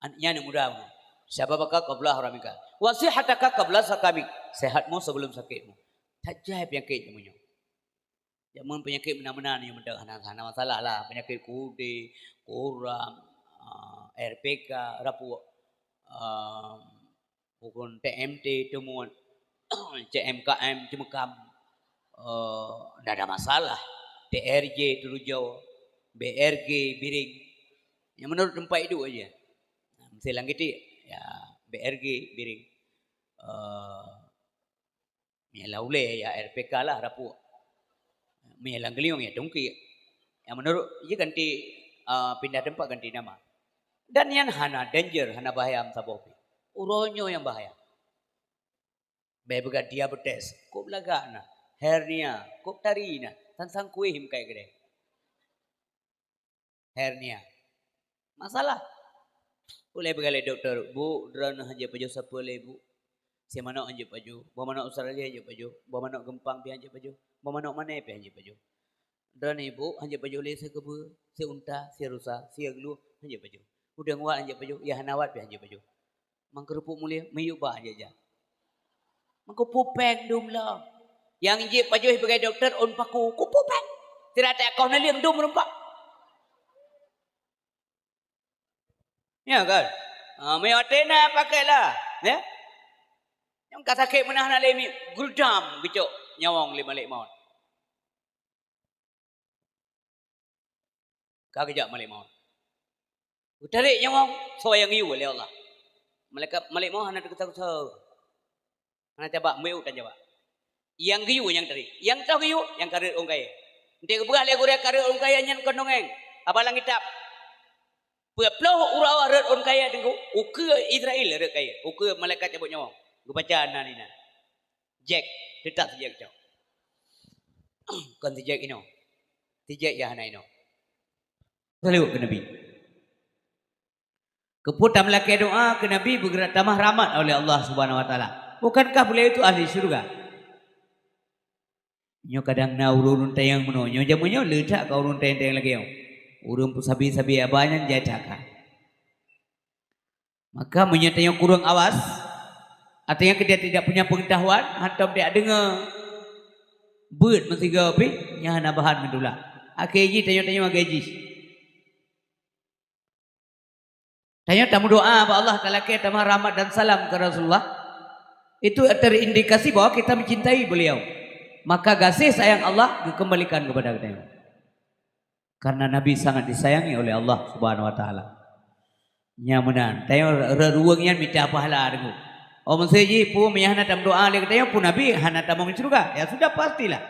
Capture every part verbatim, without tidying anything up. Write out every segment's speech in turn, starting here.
An-, nyan nyang muda mu. Syababaka qabla haramika. Wa sihhataka qabla sakamik. Sehatmu sebelum sakitmu. That jai peunyakét jameun nyoe. Jameun peunyakét meunan-meunan nyoe meunan hana, hana masalah lah. Peunyakét kudé, kuram, ah, R P K, rapuek, ah, bukon T M T, teumuet, C M K M, ceumeukam. Eh, ndak ada masalah. T R J, teurujoe, B R G, biring. Nyang menurut tempat idup aja. Miseu lam Geutik, ya, B R G, biring. Eh, Meunyo lam ulèe, ya R P K lah, rapuek. Meunyo lam geuliong, ya tungkik. Nyang menurut, jih ganti, ah, pindah tempat, ganti nama. Dan nyan hana danger, hana bahaya meusaboh pih. Uroe nyoe nyang bahaya. Bèk peugah diabetes, kôb lagak na, hernia, kôb tari na, sang-sang kuéh meukai keudè. Hernia. Masalah. Ulèe peugah lé dokto, "Bu, droeneuh hanjeuet pajoh sapeue lé, Bu. Sie manok hanjeuet pajoh, boh manok Australia hanjeuet pajoh, boh manok geumpang pih hanjeuet pajoh, boh manok mané pih hanjeuet pajoh. Droeneuh, Bu, hanjeuet pajoh lé sie keubeue, sie unta, sie rusa, sie glueh hanjeuet pajoh. Udeueng wat hanjeuet pajoh, ya hana wat pih hanjeuet pajoh." Mangkeurupuk mulia, miyueb bak jak-jak. Mangko pupeng dum lom. Nyang jeuet pajoh sibagai dokto ôn paku, ku pupeng. Sira tak koh naleueng dum meureumpok. Ya kan? Ha, meunyoe até na pakai lah, ya. Nyang ka sakét meunan hana lé mi, geudam geucok nyawöng lé malaikat maut. Ka geujak malaikat maut. Geutarek nyawöng, soe nyang geuyue lé Allah. Malaikat, malaikat maut hana teukeusah-keusah. Hana cabak, meuék utan cabak. Nyang geuyue nyang tarek. Nyang toh geuyue, nyang ka rhot ôn kayèe. Enteuk geupeugah lé gurèe ka rhot ôn kayèe nyan kon dongeng. Haba lam kitab. Peuet ploh uroe rhot ôn kayèe teungku, ukeue Israel rhot kayèe. Ukeue malaikat cabot nyawöng. Geubaca nan inan. Jek, teutap si Jek cok. Kon si Jek inoe. Si Jek nyang hana inoe. Saleuet keu Nabi. Keupeue tameulakèe doa keu Nabi beugeurat tamah rahmat oleh Allah Subhanahu wa Taala. Bukankah beliau itu ahli syurga? Nyoe kadang na ureueng-ureueng tanyong meunoe. Nyoe jameun nyoe le that ka ureueng tanyong-tanyong lagèe nyoe. Ureueng peusabe-sabe haba nyan jai that ka. Maka meunyoe tanyoe kureueng awas, artinya kita tidak punya pengetahuan, hantom tajak deungoe, beuet meusigoe pih, nyan hana bahan meutulak. Akhé jih tanyoe-tanyoe lagèe jih. Tanyoe tameudoa bak Allah, talakèe tamah rahmat dan salam keu Rasulullah, itu terindikasi bahwa kita mencintai beliau. Maka gaséh sayang Allah geukeumbalikan keupada geutanyoe. Karena Nabi sangat disayangi oleh Allah Subhanahu wa Taala. Nyan meunan, tanyoe rhot ruweueng nyan mita pahala deungoe. Oh, meusé jih peue meunyo hana tameudoa lé geutanyoe, peue Nabi hana tamong syeuruga? Ya sudah, pastilah.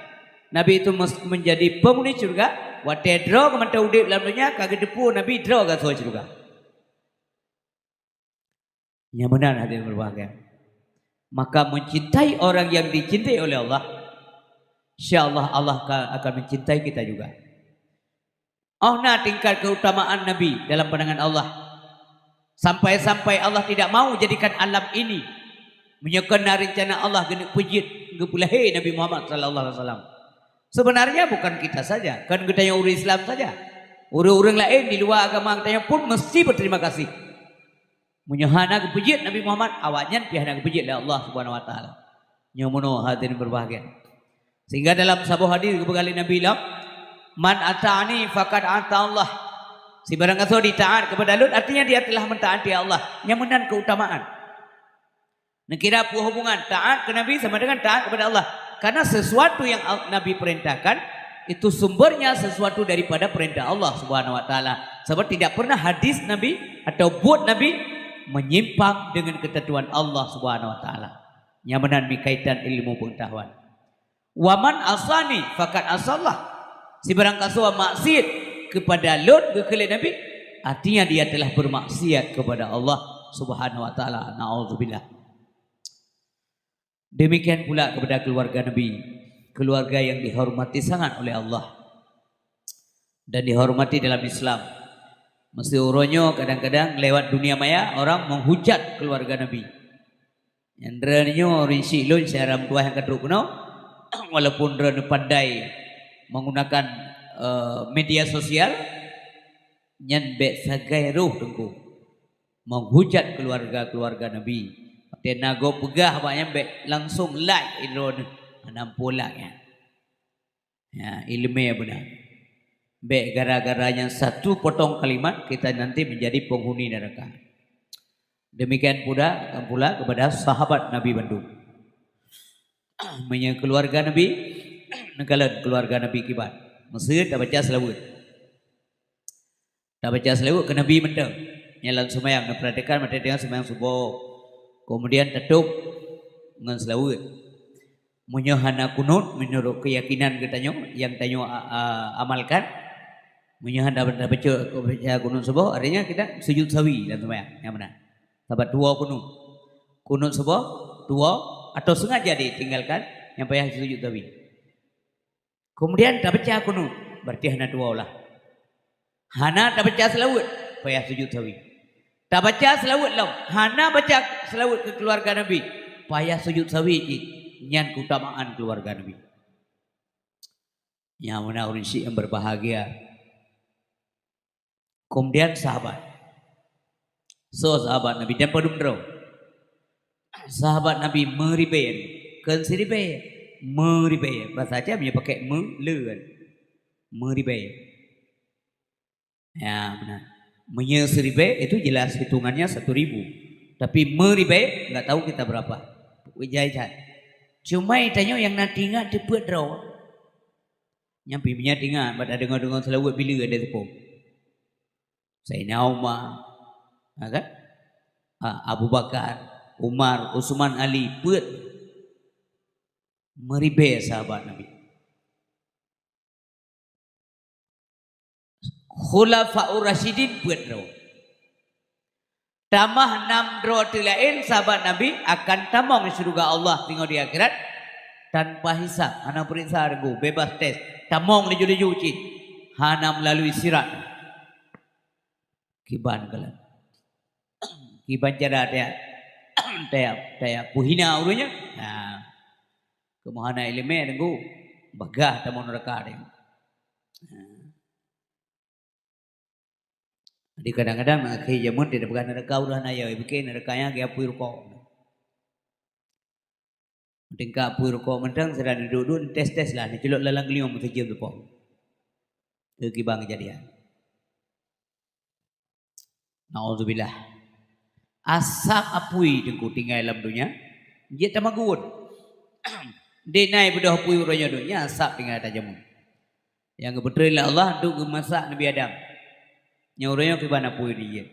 Nabi itu mes-, menjadi penghuni syeuruga, watèe droe geuh mantong udép lam donya, ka geuteupeue Nabi droe geuh asoe syeuruga. Nyan meunan hadirin berbahagia. Maka mencintai orang yang dicintai oleh Allah, insya Allah, Allah ka-, akan mencintai kita juga. Oh na tingkat keutamaan Nabi dalam pandangan Allah. Sampai-sampai Allah tidak mau jadikan alam ini, meunyoe kon na reuncana Allah geuneuk peujeuet geupeulahé Nabi Muhammad sallallahu alaihi wasallam. Sebenarnya bukan kita saja, kon geutanyoe ureueng Islam saja. Ureueng-ureueng laén di luwa agama geutanyoe pun mesti berterima kasih. Meunyoe hana geupeujeuet Nabi Muhammad, awaknyan pih hana geupeujeuet lé Allah Subhanahu wa Taala. Nyoe meunoe hadirin berbahagia. Sehingga dalam saboh hadis geupeugah lé Nabi lom, "Man ata'ani faqad ata Allah." Sibarang gasoe jitaat kepada lôn, artinya dia telah mentaati Allah. Nyan meunan keutamaan. Neukira peue hubungan taat keu Nabi sama dengan taat kepada Allah. Karena sesuatu yang Al-, Nabi perintahkan, itu sumbernya sesuatu daripada perintah Allah Subhanahu wa Taala. Sebab tidak pernah hadis Nabi atau buet Nabi menyimpang dengan ketentuan Allah Subhanahu wa Taala. Nyan meunan meukaitan ilmu pengetahuan. "Wa man asani faqad asallah." Sibarang gasoe maksiat kepada lôn, geukheun lé Nabi, artinya dia telah bermaksiat kepada Allah Subhanahu wa Taala. Naudzubillah. Demikian pula kepada keluarga Nabi, keluarga yang dihormati sangat oleh Allah dan dihormati dalam Islam. Meuseuti uroe nyoe kadang-kadang lewat dunia maya orang menghujat keluarga Nabi. Nyang droeneuh nyoe rinci lôn syedara meutuah nyang ka trok keunoe, walaupun droeneuh pandai menggunakan, eh, media sosial, nyan bèk sagai roh teungku. Menghujat keluarga-keluarga Nabi. Watée na gob peugah bak nyan bék langsung like droeneuh, hana muphom like nyan. Ya, iéleumé beuna. Bék gara-gara nyang satu potong kalimat kita nanti menjadi penghuni neraka. Demikian pula, pula kepada sahabat Nabi bandum. Meunyoe keluarga Nabi, neukalon keluarga Nabi kiban. Meuseuet tabaca seulaweuet. Tabaca seulaweuet keu Nabi mantong. Nyang lam seumayang, neupeuratikan watée teungoh seumayang suboh. Kemudian tatôb ngon seulaweuet. Meunyoe hana kunut, meunurot keuyakinan geutanyoe nyang tanyoe a-, a-, amalkan, meunyoe hana tabaca, tabaca kunut suboh, artinya kita sujud sahwi lam seumayang. Nyang meunan. Sabab dua kunut. Kunut suboh, dua, atau sengaja ditinggalkan, nyang payah sujud sahwi. Kemudian tabaca kunut, berarti hana dua ulah. Hana tabaca seulaweuet, payah sujud sahwi. Tabaca seulaweuet lom, hana baca seulaweuet keu keluarga Nabi, payah sujud sahwi jih. Nyan keutamaan keluarga Nabi. Nyang meunan ureuëng syiek nyang berbahagia. Kemudian sahabat. Soe sahabat Nabi? Dan padum droe. Sahabat Nabi meuribée, kon siribée, meuribée. Bahasa Aceh meunyoe pakai me, le kan. Meuribée. Ya, benar. Meunyoe siribée itu jelas hitungannya satu ribu. Tapi meuribée, nggak tahu kita berapa. Ijai that. Cuma tanyoe nyang na teuingat teupeuet droe. Nyang pih meunyoe teuingat, bak tadeungoe-deungoe seulaweuet bila ada teupeue. Saidina Umar, ha kan? Ha, Abu Bakar, Umar, Utsman, Ali, peuet. Meuribée sahabat Nabi. Khulafaur Rasyidin peuet droe. Tamah nam droe teulaén sahabat Nabi akan tamong di syeuruga Allah singoh di akhirat tanpa hisab, hana peuriksa deungon, bebas tes. Tamong laju-laju cit, hana melalui sirat. Kiban kalon. Kiban cara taya, taya, taya peuhina ureuëng nyan. Nah, keumohana iéleumé deungon bagah tamong neuraka deh. Nah. Jadi kadang-kadang akhé jameun tidak peugah neuraka ureuëng hana yo, pikir neuraka nyan geuapui rukok. Tingkat apui rukok mantong, sira duek-duek, tes-tes lah, neuculok lalang geuliong meuseujeuem teupok. Teukiban kejadian. Naudzubillah. Asap apui teungku tinggai lam donya, jeuet tamagun. Dek nai beudôh apui uroe nyoe donya, asap tinggai tajamun. Nyang geupeutreun lé Allah untuk geumasak Nabi Adam. Nyang uroe nyoe kiban apui dijeuet.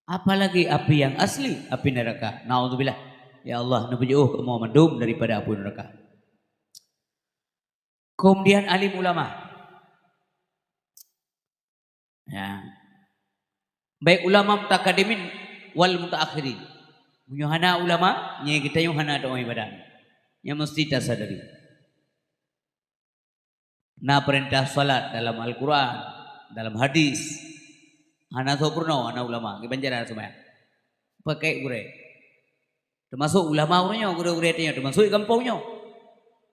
Apalagi api yang asli, api neraka. Naudzubillah. Ya Allah, neupeujôh kamoe mandum daripada api neraka. Kemudian alim ulama. Ya. Baik ulama mutakadimin wal mutaakhirin. Meunyoe hana ulama, nyan geutanyoe hana taoh ibadat. Nyan meusti tasadari. Na peurintah salat dalam Al-Quran, dalam hadis. Hana soe peurunoe, hana ulama, kiban cara seumayang. Pakai gurée. Teumasok ulama ureuëng nyoe, gurée-gurée tanyoe, teumasok di gampông nyoe.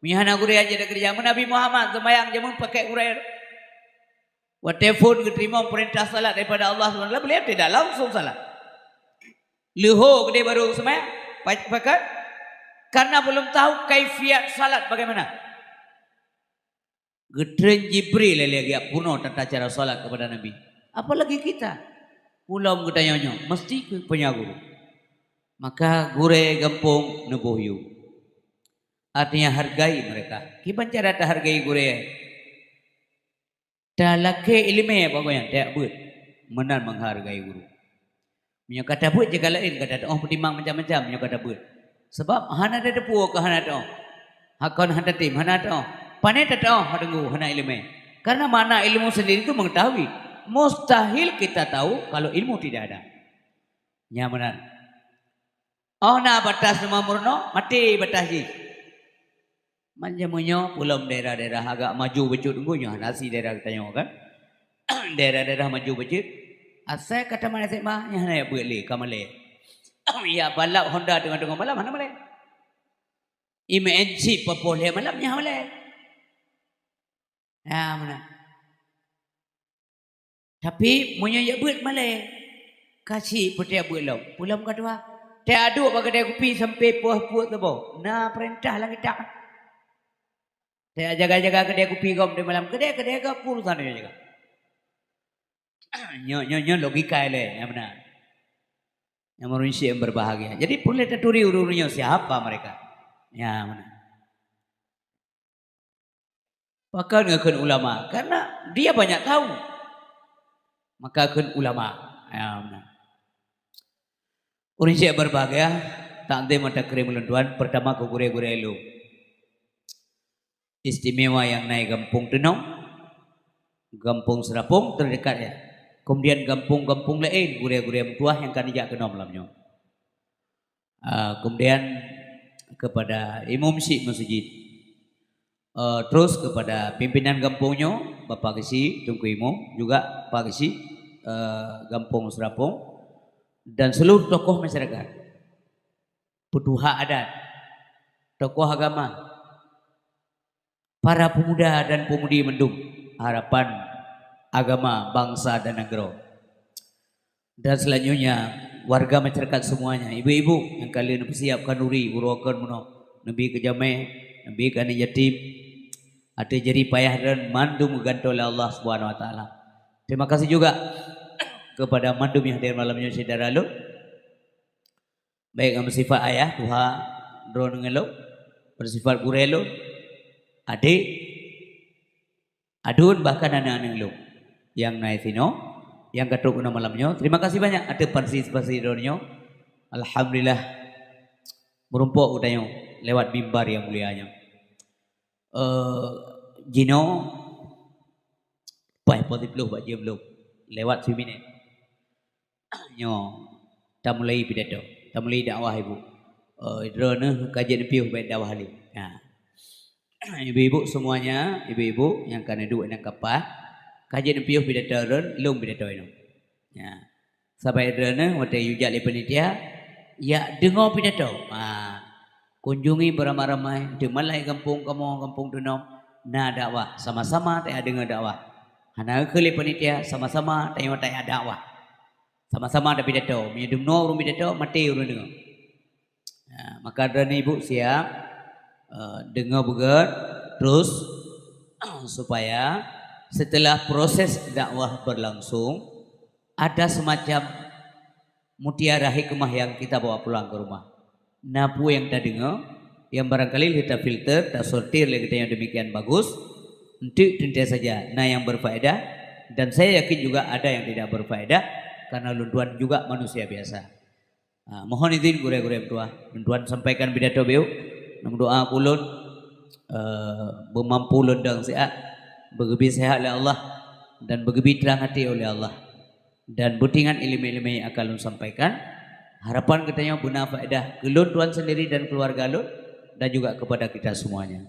Meunyoe hana gurée aja dak keureuja, meunyoe Nabi Muhammad seumayang jameun pakai gurée. Watée phon geuteurimong peurintah salat daripada Allah subhanahu wa taala, beliau tidak langsung salat. Leuho keudeh baru seumayang, pa-, pakat. Karena belum tahu kaifiat salat bagaimana. Geutreun Jibril lé geujak peurunoe tata cara salat kepada Nabi. Apalagi kita. Ulôn geutanyoe nyoe, meusti keu punya guru. Maka gurée gampông neuboh yue. Artinya hargai mereka. Kiban cara tahargai gurée? Talakée iéleumé bak gobnyan, tajak beuet. Meunan menghargai guru. Meunyoe ka tabeuet jaga laén, ka tatu'oh peutimang macam-macam meunyoe ka tabeuet. Sabab hana tateupeue keu hana tatu'oh. Hakon hana tatem, hana tatu'oh. Pane tatu'oh deungon hana iéleumé. Karena makna ilmu sendiri itu mengetahui. Mustahil kita tahu kalau ilmu tidak ada. Nyan meunan. Oh na batas teuma meurunoe, maté batas jih. Macam meunyoe peulom daerah-daerah agak maju bacut, nyoe hana si daerah geutanyoe kan. Daerah-daerah maju bacut, asai ka tamat S M A, nyan hana jak beuet lé, ka malée. Jak balap Honda teungoh-teungoh malam, hana malée. Imeu'en chip papoh lhée malam, nyan hana malée. Nah, meunan. Tapi meunyoe jak beuet malée, Ka chik peutiek beuet lom, peulom ka tuha. Teuaduk bak keudè kupi sampai poh peuet teuboh. Na peurintah lam kitab. Teujaga-jaga keudè kupi gom di malam. Keudè, keudè ka peue urusan nyoe jaga. Nyoe, nyoe, nyoe logika ilèe, nyang meunan. Nyang meureunsyiek nyang berbahagia. Jadi, peureulèe taturi ureueng-ureueng nyoe siapa mereka. Nyang meunan. Pakon geukheun ulama? Karena dia banyak tahu. Maka kheun ulama. Ya, meunan. Ureueng syekh berbahagia, takzim mata krim ulôn tuan, pertama keu gurèe-gurèe lôn. Istimewa nyang na i Gampông Teunom, Gampông Seurapông teudekat ya. Kemudian gampông-gampông laén, gurèe-gurèe meutuah nyang ka neujak keunoe malam nyoe. Ah, kemudian kepada imum syik masjid. Eh, terus kepada pimpinan gampông nyoe, Bapak Geuchik, Teungku Imum, juga Pak Geuchik, eh, Gampông Seurapông, dan seluruh tokoh masyarakat, peutuha adat, tokoh agama, para pemuda dan pemudi mandum, harapan agama, bangsa dan nanggroe. Dan selanjutnya, warga masyarakat semuanya, ibu-ibu nyang ka lheueh neupeusiap khanduri, uroe kon meunoe, neubi keu jamèe, neubi keu aneuk yatim, ateueh jerih payah droen mandum geugantoe lé Allah Subhanahu Wa Taala. Terima kasih juga kepada mandum nyang hadir malam nyoe syedara lôn. Baik nyang beusifat ayah, tuha droeneuh ngon lôn, beusifat gurèe lôn, adék, aduen, bahkan aneuk-aneuk lôn nyang na sinoe, nyang ka trok keunoe malam nyoe. Terima kasih banyak ateueh partisipasi droeneuh nyoe. Alhamdulillah, meurumpok geutanyoe lewat mimbar nyang mulia nyoe. Eh, jinoe, paih poh siplôh bak jeuem lôn, lewat siminèt. Nyoe, tamulai pidato, tamulai dakwah ibu. Eh, droeneuh ka jeuet neupiôh bak dakwah lé. Nah. Ibu-ibu semuanya, ibu-ibu nyang ka neuduek nyang ka paih, ka jeuet neupiôh pidato droen, lôn pidato inoe. Ya. Sabai droeneuh watèe yue jak lé panitia, yak deungoe pidato. Ha. Kunjungi beramai-ramai, di malai gampông kamoe, Gampông Teunom, na dakwah, sama-sama tadeungoe dakwah. Hana keu lé panitia, sama-sama tanyoe tayak dakwah. Sama-sama tapidato. Meunyoe deungoe ureueng pidato, maté ureueng deungoe. Ya, maka droeneuh ibu siap, eh, deungoe beugèt, terus, supaya setelah proses dakwah berlangsung, ada semacam mutiara hikmah yang kita bawa pulang ke rumah. Na peue nyang tadeungoe, nyang barangkali lheueh tafilter, tasortir lé geutanyoe demikian bagus, enteuk teuntèe saja na nyang berfaedah, dan saya yakin juga ada yang tidak berfaedah, karena lôn tuan juga manusia biasa. Ha, mohon izin gurèe-gurèe meutuah, lôn tuan sampaikan pidato beu. Neumeudoa keu ulôn, eh, beumampu lôn dong siat, beugeubri seuhat lé Allah, dan beugeubri trang até oleh Allah. Dan beutingat ileumèe-ileumèe nyang akan lôn sampaikan. Harapan geutanyoe beuna faedah keu lôn tuan sendiri dan keluarga lôn, dan juga kepada kita semuanya.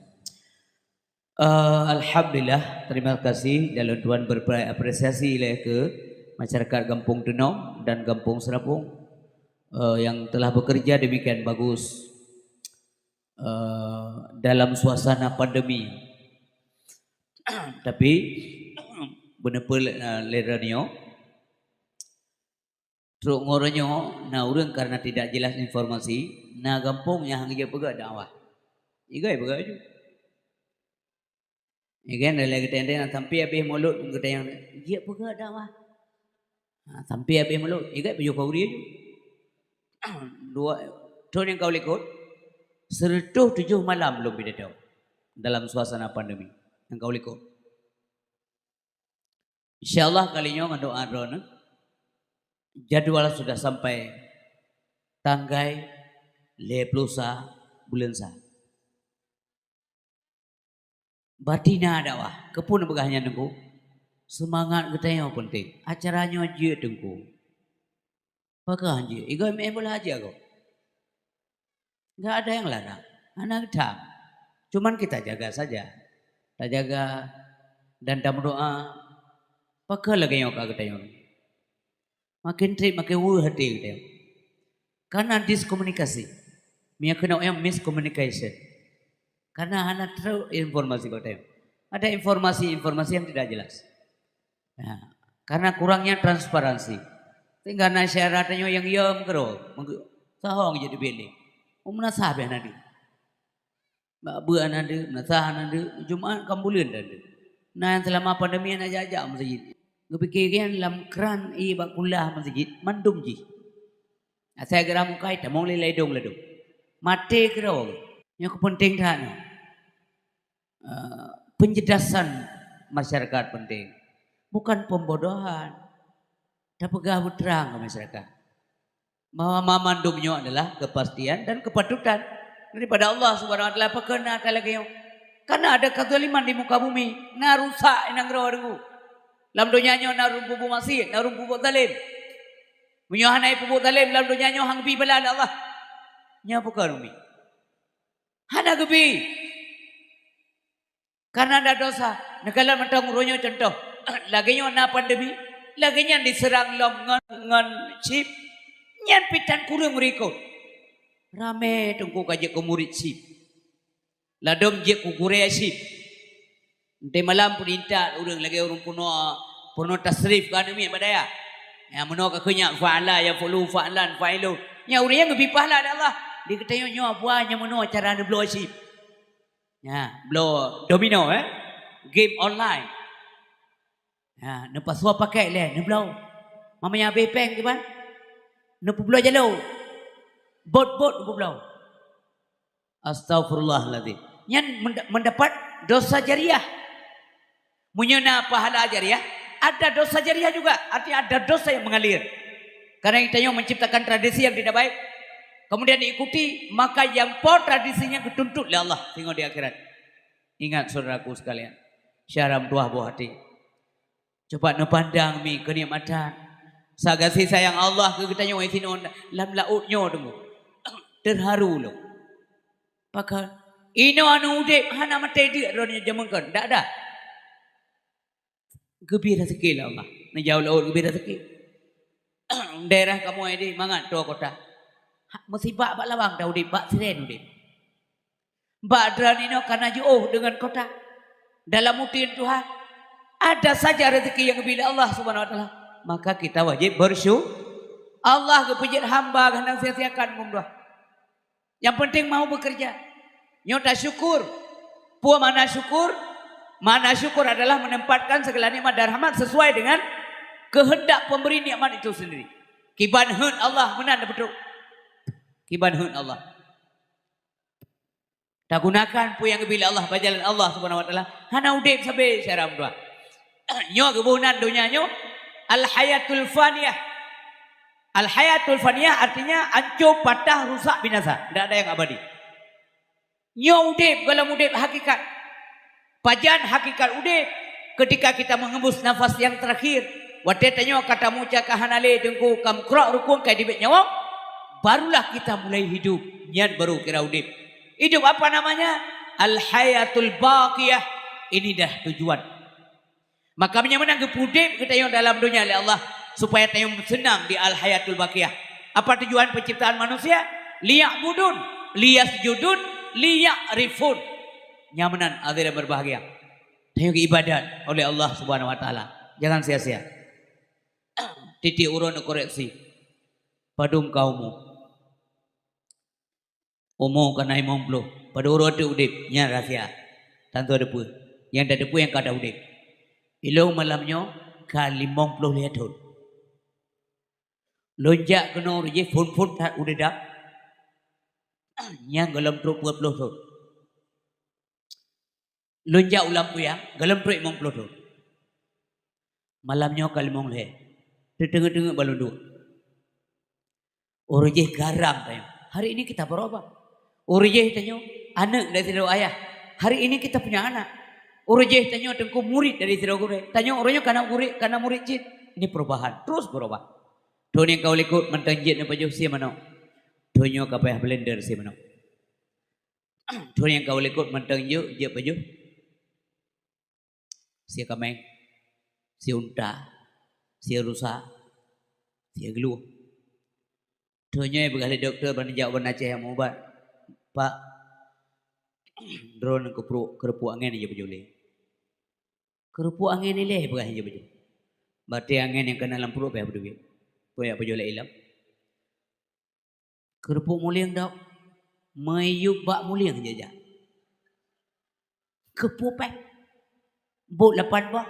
Eh, alhamdulillah, terima kasih dan lôn tuan berapresiasi lé keu masyarakat Gampông Teunom dan Gampông Seurapông, eh, yang telah bekerja demikian bagus, eh, dalam suasana pandemi. Tapi, beuneupeue lé, eh, lé droeneuh nyoe, trok ngon uroe nyoe, na ureueng karena tidak jelas informasi, na gampông nyang hana jipeugah dakwah. Igai peugah ju. Igai lé geutanyoe sampai habéh mulod geutanyoe, jipeugah dakwah. Ha, sampai habéh mulod, igai peujeuet khanduri ju. Dua, thôn nyang ka u likot, seratus tujuh malam lôn pidato dalam suasana pandemi nyang ka u likot. Insya Allah kali nyoe ngon doa droeneuh, jadwal sudah sampai tanggai lhèe plôh sa buleuen sa. Batina dakwah, keupeue neupeugah nyan Teungku? Seumangat geutanyoe peunteng. Acara nyoe jeuet Teungku. Pakon jeuet? Igoe meu'en bola aja gob. Enggak ada yang larang. Hana geutam. Cuman kita jaga saja. Tajaga dan tameudoa. Pakon lagèe nyoe ka geutanyoe. Makin trép, makin weueh até geutanyoe. Karena diskomunikasi. Meunyoe keunoe nyang miscommunication. Karena hana trép informasi bak geutanyoe. Ada informasi-informasi yang tidak jelas. Ya, karena kurangnya transparansi. Tinggai na syarat tanyoe nyang yom keudroe. Meuge-, sahong jeuet dibiet lé. Meunasah beh na deuh. Bak beuet na deuh, meunasah na deuh, Jumat kan buleuen na deuh. Na nyang seulama pandemi hana jak-jak meuseujid. Geupike nyan lam kran ié bak kulah meuseujid, mandum jih. Asai geura mukai, tamong lé ladôm-ladôm. Maté keudroe. Nyoe keupeunténg that nyoe. Eh, penjelasan masyarakat penting. Bukan pembodohan. Tapeugah beuterang keu masyarakat bahwa mamandum nyoe adalah kepastian dan kepatutan daripada Allah Subhanahu wa Taala. Pakon na lagée nyoe? Karena ada kezaliman di muka bumi. Na rusak i nanggroe deungoe. Lam donya nyoe na ureuëng peubuet maksiet, na ureuëng peubuet zalim. Meunyoe hana peubuet zalim lam donya nyoe, hana geubi bala lé Allah. Nyoe pakon umi. Hana geubi. Karena ada dosa. Neukalon mantong uroe nyoe contoh. Lagée nyoe na pandemi, lagée nyan diseurang lom ngon, ngon chip. Nyan pih tan kureueng meurikot. Ramé teungku ka jeuet keu murit chip. Ladôm jeuet keu gurée chip. Enté malam peunintat ureuëng lagée ureuëng peunoh, peunoh tasrif ka aneuk miet bak dayah. Nyang meunoe ka keu nyak fa'ala, ya fulu, fa'lan, fa'ilun. Nyan ureuëng nyang geubi pahala lé Allah. Di geutanyoe nyoe buah nyang meunoe cara neubloe chip. Ya, bloe domino, eh. Game online. Ya, neupasoe pakét lé, neubloe. Mamanya habéh péng kiban. Neupeubloe jaloe. Bot-bot neupeubloe. Astagfirullahaladzim. Nyan menda-, mendapat dosa jariah. Meunyoe na pahala jariah, ada dosa jariah juga. Artinya ada dosa yang mengalir. Karena kita yang menciptakan tradisi yang tidak baik, kemudian diikuti, maka yang po tradisinya geutuntut lé Allah singoh di akhirat. Ingat, saudaraku sekalian, syara meutuah boh até. Coba neupandang mi keunikmatan. Sagasih sayang Allah keu geutanyoe sinoe lam laôt nyoe deungoe. Terharu lom. Pakon? Inoe anu udeb hana maté deuk droeneuh jameun kon. Dak ada. Geubi raseuki lé Allah. Neujaweueb laôt geubi raseuki. Daerah kamoe di mangat dua kota. Ha, meusibak bak lawang dah udeb, bak siren udeb. Bak droeneuh inoe kana jiôh deungon kota. Dalam uteuen Tuhan, ada saja rezeki yang geubi lé Allah Subhanahu wa Taala. Maka kita wajib bersyukur. Allah geupeujeuet hamba geuhnang sia-siakan meundoa. Yang penting mau bekerja. Nyoe tasyukur. Peue makna syukur? Makna syukur adalah menempatkan segala nikmat dan rahmat sesuai dengan kehendak pemberi nikmat itu sendiri. Kiban heuet Allah meunan tapeutôk. Kiban heuet Allah. Tagunakan peue nyang geubi lé Allah bak jalan Allah Subhanahu wa Taala. Hana udeb sabe syara meutuah. Nyoe geuboh nan donya nyoe al-hayatul faniyah. Al-hayatul faniyah artinya ancô, patah, rusak, binasa. Tidak ada yang abadi. Nyoe udeb gohlom udeb hakikat. Pajan hakikat udeb? Ketika kita mengembus nafas yang terakhir, watée tanyoe ka tamuca ka hana lé teungku, ka meukrok rukun ka dibek nyawöng, barulah kita mulai hidup. Nyan baru kira udeb. Hidup apa namanya? Al-hayatul baqiyah. Ini dah tujuan. Maka meunyoe meunan geupeudeb geutanyoe dalam donya lé Allah, supaya tanyoe seunang di al-hayatul baqiyah. Apa tujuan penciptaan manusia? Liya'budun, liyasjudun, liya'rifun. Nyang meunan hadirin berbahagia. Tanyoe geuibadat oleh Allah Subhanahu wa Taala. Jangan sia-sia. Tieb-tieb uroe neukoreksi. Padum ka umu? Umu ka na limong ploh. Padum uroe teuk udeb, nyan rahsia. Tantu teupeue. Nyang tateupeue nyang ka ta udeb. Ilôn malam nyoe ka limong ploh lhée thon. Lôn jak keunoe rot jih phon-phon that u didam. Nyan gohlom trok peuet ploh thon. Lôn jak u Lampuyang, gohlom trok limong ploh thon. Malam nyoe ka limong lhée. Teuteungeut-teungeut bak lôn duek. Uroe jih garang tanyoe. Hari ini kita berubah. Uroe jih tanyoe aneuk dari sidroe ayah. Hari ini kita punya anak. Uroe jih tanyoe teungku murit dari sidroe gurée. Tanyoe uroe nyoe kana gurée, kana murit cit. Ini perubahan. Terus berubah. Thon nyang ka u likot mantong jeuet neupajoh sie manok. Thon nyoe ka payah blender sie manok. Thon nyang ka u likot mantong jeuet, jeuet pajoh sie kaméng, sie unta, sie rusa, sie geuloh. Thon nyoe peugah lé dokto ban jak ban Aceh nyang meuubat, "Pak, droeneuh keuprok, keureupuk angén jeuet pajoh lé." Keureupuk angén ilée peugah jih beujeuet. Batée angén nyang kana lam pruet payah beudeubiet. Peue nyang pajoh lé ilom? Keureupuk mulieng dok. Meuyueb bak mulieng jajak. Keupupeh. Bot lapan boh.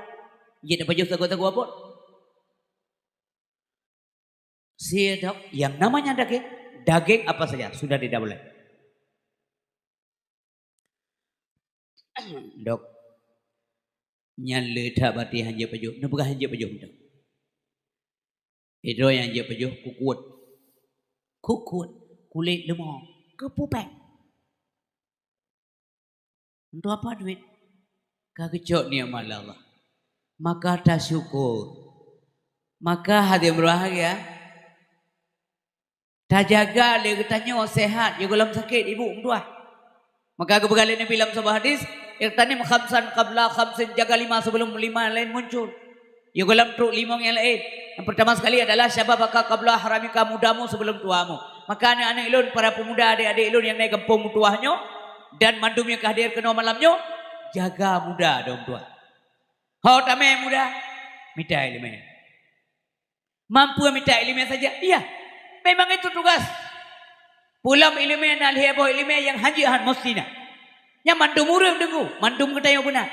Jeuet pajoh sagoe-sagoe bot. Sidok, yang namanya daging, daging apa saja sudah tidak boleh. Dok, nyan le that bati hanjeuet pajoh, neupeugah hanjeuet pajoh mantong. Idroe nyang hanjeuet pajoh, kukuet. Kukuet, kulét leumo, keupupeh. Untuk apa duit? Ka geucok nikmat lé Allah. Maka tasyukur. Maka hadirin berbahagia, tajaga lé geutanyoe sehat, yôh gohlom sakét, ibu meutuah. Maka geupeugah lé Nabi lam saboh hadis, "Ightanim khamsan qabla khamsin," jaga lima sebelum lima laén muncul. Yôh gohlom trok limong nyang laén. Yang pertama sekali adalah syababaka qabla haramika, mudamu sebelum tuamu. Maka aneuk-aneuk lôn, para pemuda, adik-adik lôn nyang na gampông meutuah nyoe, dan mandum nyang ka hadir keunoe malam nyoe, jaga muda dong tuah. Ho tamé muda, mita ileumé. Mampu mita ileumé saja? Iya. Memang itu tugas. Peulom ileumé na lhèe boh ileumé nyang hanjeuet han meusti na. Nyan mandum ureueng deungoe, mandum geutanyoe beuna.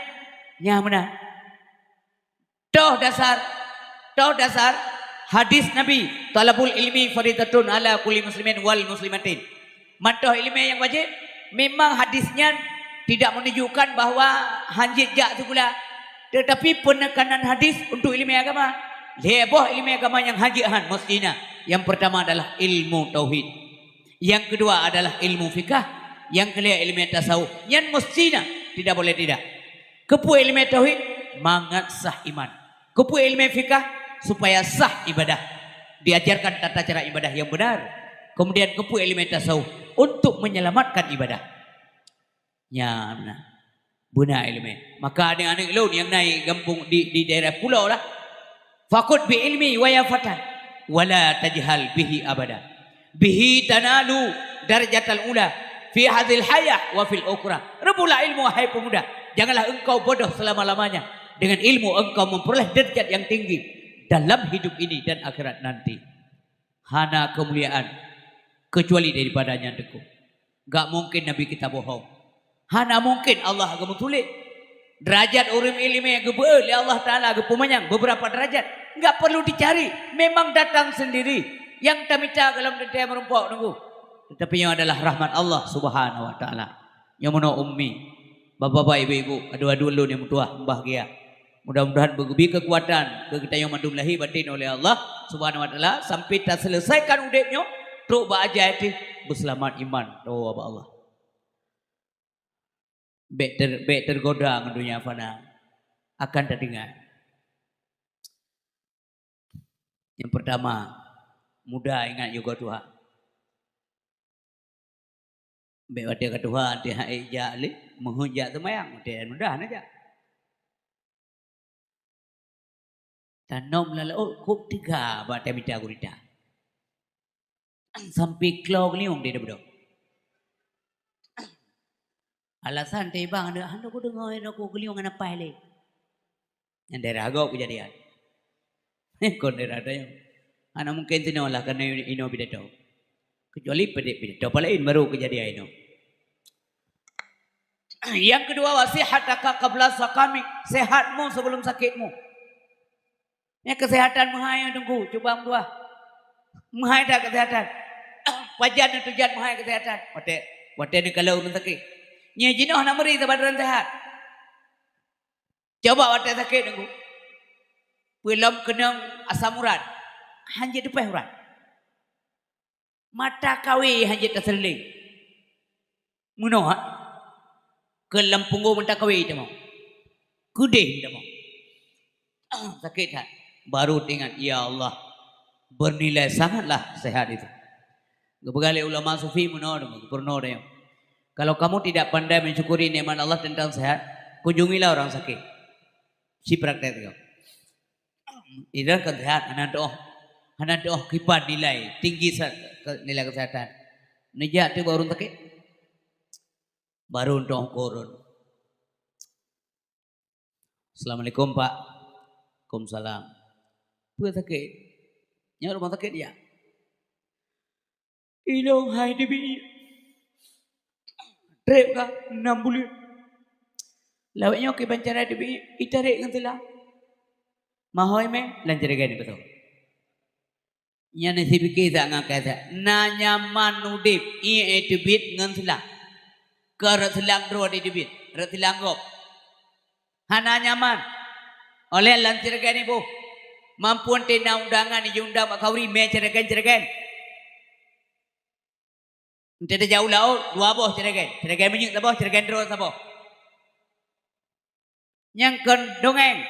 Nyan beuna. Toh dasar, toh dasar hadis Nabi, "Thalabul ilmi faridatun ala kulli muslimin wal muslimatin." Mantoh ileumé nyang wajéb, memang hadis nyan tidak menunjukkan bahwa hanjeuet jak sikula, tetapi peunekanan hadis untuk ileumé agama. Lhèe boh ileumé agama nyang hanjeuet han meusti na. Yang pertama adalah ilmu tauhid. Yang kedua adalah ilmu fikah. Yang kelhèe ileumé tasawuf. Nyan meusti na, tidak boleh tidak. Keupeue ileumé tauhid? Mangat sah iman. Keupeue ileumé fikah? Supaya sah ibadah. Diajarkan tata cara ibadah yang benar. Kemudian keupeue ileumé tasawuf? Untuk menyelamatkan ibadah. Nyan na. Beuna ileumé. Maka aneuk-aneuk lôn nyang na gampông di, di daerah pulo lah. Fakhudh bi ilmi wa ya fata, wa la tajhal bihi abada. Bihi tanalu darajatal ula fi hadzihil hayah wa fil ukhra. Reubutlah ilmu, wahai pemuda. Janganlah engkau bodoh selama-lamanya. Dengan ilmu engkau memperoleh derajat yang tinggi dalam hidup ini dan akhirat nanti. Hana keumuliaan kecuali daripada nyang teuku. Gak mungkin Nabi kita bohong. Hana mungkin Allah geumeutuléh. Derajat ureueng ileumé geubeuet lé Allah Taala, geupeumanyang beberapa derajat. Enggak perlu dicari, memang datang sendiri. Nyang tamita gohlom teuntèe meurumpok teungku. Tetapi nyoe adalah rahmat Allah Subhanahu wa Taala. Nyoe meunoe ummi, bapak-bapak, ibu-ibu, adoe-adoe lôn nyang meutuah, mubahgia. Mudah-mudahan beugeubri keukuatan keu geutanyoe mandum lahé batin oleh Allah Subhanahu wa Taala sampai taseuleusaikan udép nyoe trok bak ajai teuh beuseulamat iman. Doa bak Allah. Bèk ter-, bèk teugoda ngon donya fana, akan tadeungoe. Nyang peurtama, muda ingat yôh goe tuha. Bèk watèe ka tuha, watèe hana jak lé, meuheuet jak seumayang, watèe muda hana jak. Tanom lam laôt kôb teuga bak tamita gurita. Sampai klo geuliong di beudôh. Alasan teuh bang, hana kudeungö, hana kudeungö geuliong hana paih lé. Nyan daerah gob keujadian. Kon daerah tanyoe. Hana mungken sinoe lah keunoe inoe pidato. Kecuali pide-, pidato paleng baru keujadian inoe. Nyang keudua, wa sihhataka qabla saqami, sehatmu sebelum sakitmu. Nyan keuseuhatan meuhai teungku, cuba meutuah. Meuhai that keuseuhatan. Pajan neuteujan meuhai keuseuhatan. Watèe, watèe neukalon ureueng sakét. Nyan jinoe hana meuri saban droen seuhat. Coba watèe sakét teungku. Peue lom keunong asam urat. Hanjeuet teupèh urat. Mata kawé hanjeuet taseuleueng. Meunoe, ha? Keu lam punggong mata kawé tamong. Keudeh tamong. Sakét that. Baru teuingat, "Ya Allah, bernilai sangatlah sehat itu." Geupeugah lé ulama sufi meunoe, geupeureunoe dayong, "Kalau kamu tidak pandai mensyukuri nikmat Allah tentang sehat, kunjungilah orang sakit." Ci praktek teuh. Idan kan sehat, hana teuoh, hana teuoh kiban nilai tinggi sa-, ke-, nilai kesehatan. Neujak teuh bak ureueng sakét. Baru teuoh kurun. "Assalamualaikum, Pak." "Waalaikumsalam." "Peue sakét?" Nyoe rumoh sakét ya. Ilong hai teubiet. Trép ka enam buleuen. Lawét nyoe kiban cara teubiet, itarek ngon sila. Mahoi mé, lam jeuregan ibeutôi. Nyan sipike sa ngon kasa. Na nyaman udép, ié teubiet ngon sila. Keu rot silang droe di teubiet, rot silang gob. Hana nyaman. Oleh lam jeuregan iboh. Mampu teuh na undangan ijiundang bak khanduri mé jeuregan-jeuregan. Enteuk tajak u laôt, dua boh jeuregan. Jeuregan minyeuk saboh, jeuregan droe saboh. Nyang kon dongeng,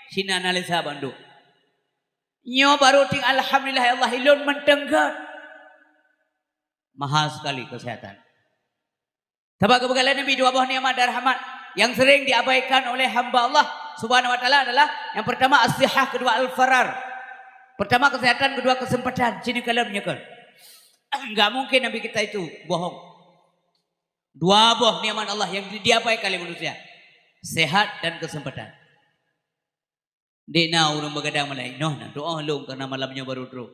sinan analisa bandum. Nyoe barô ting alhamdulillah ya Allah, ilôn mantong gét. Mahal sekali kesehatan. Sabab geupeugah lé Nabi dua boh nikmat dan rahmat yang sering diabaikan oleh hamba Allah Subhanahu wa Taala adalah yang pertama as-sihah, kedua al-farar. Pertama kesehatan, kedua kesempatan. Sini kalau menyekal. Enggak mungkin Nabi kita itu bohong. Dua boh nikmat Allah yang di-, diabaikan oleh manusia. Sehat dan kesempatan. Dek na ureuëng beugadang malam, "Noh, na doa lôn karena malam nyoe baru trok."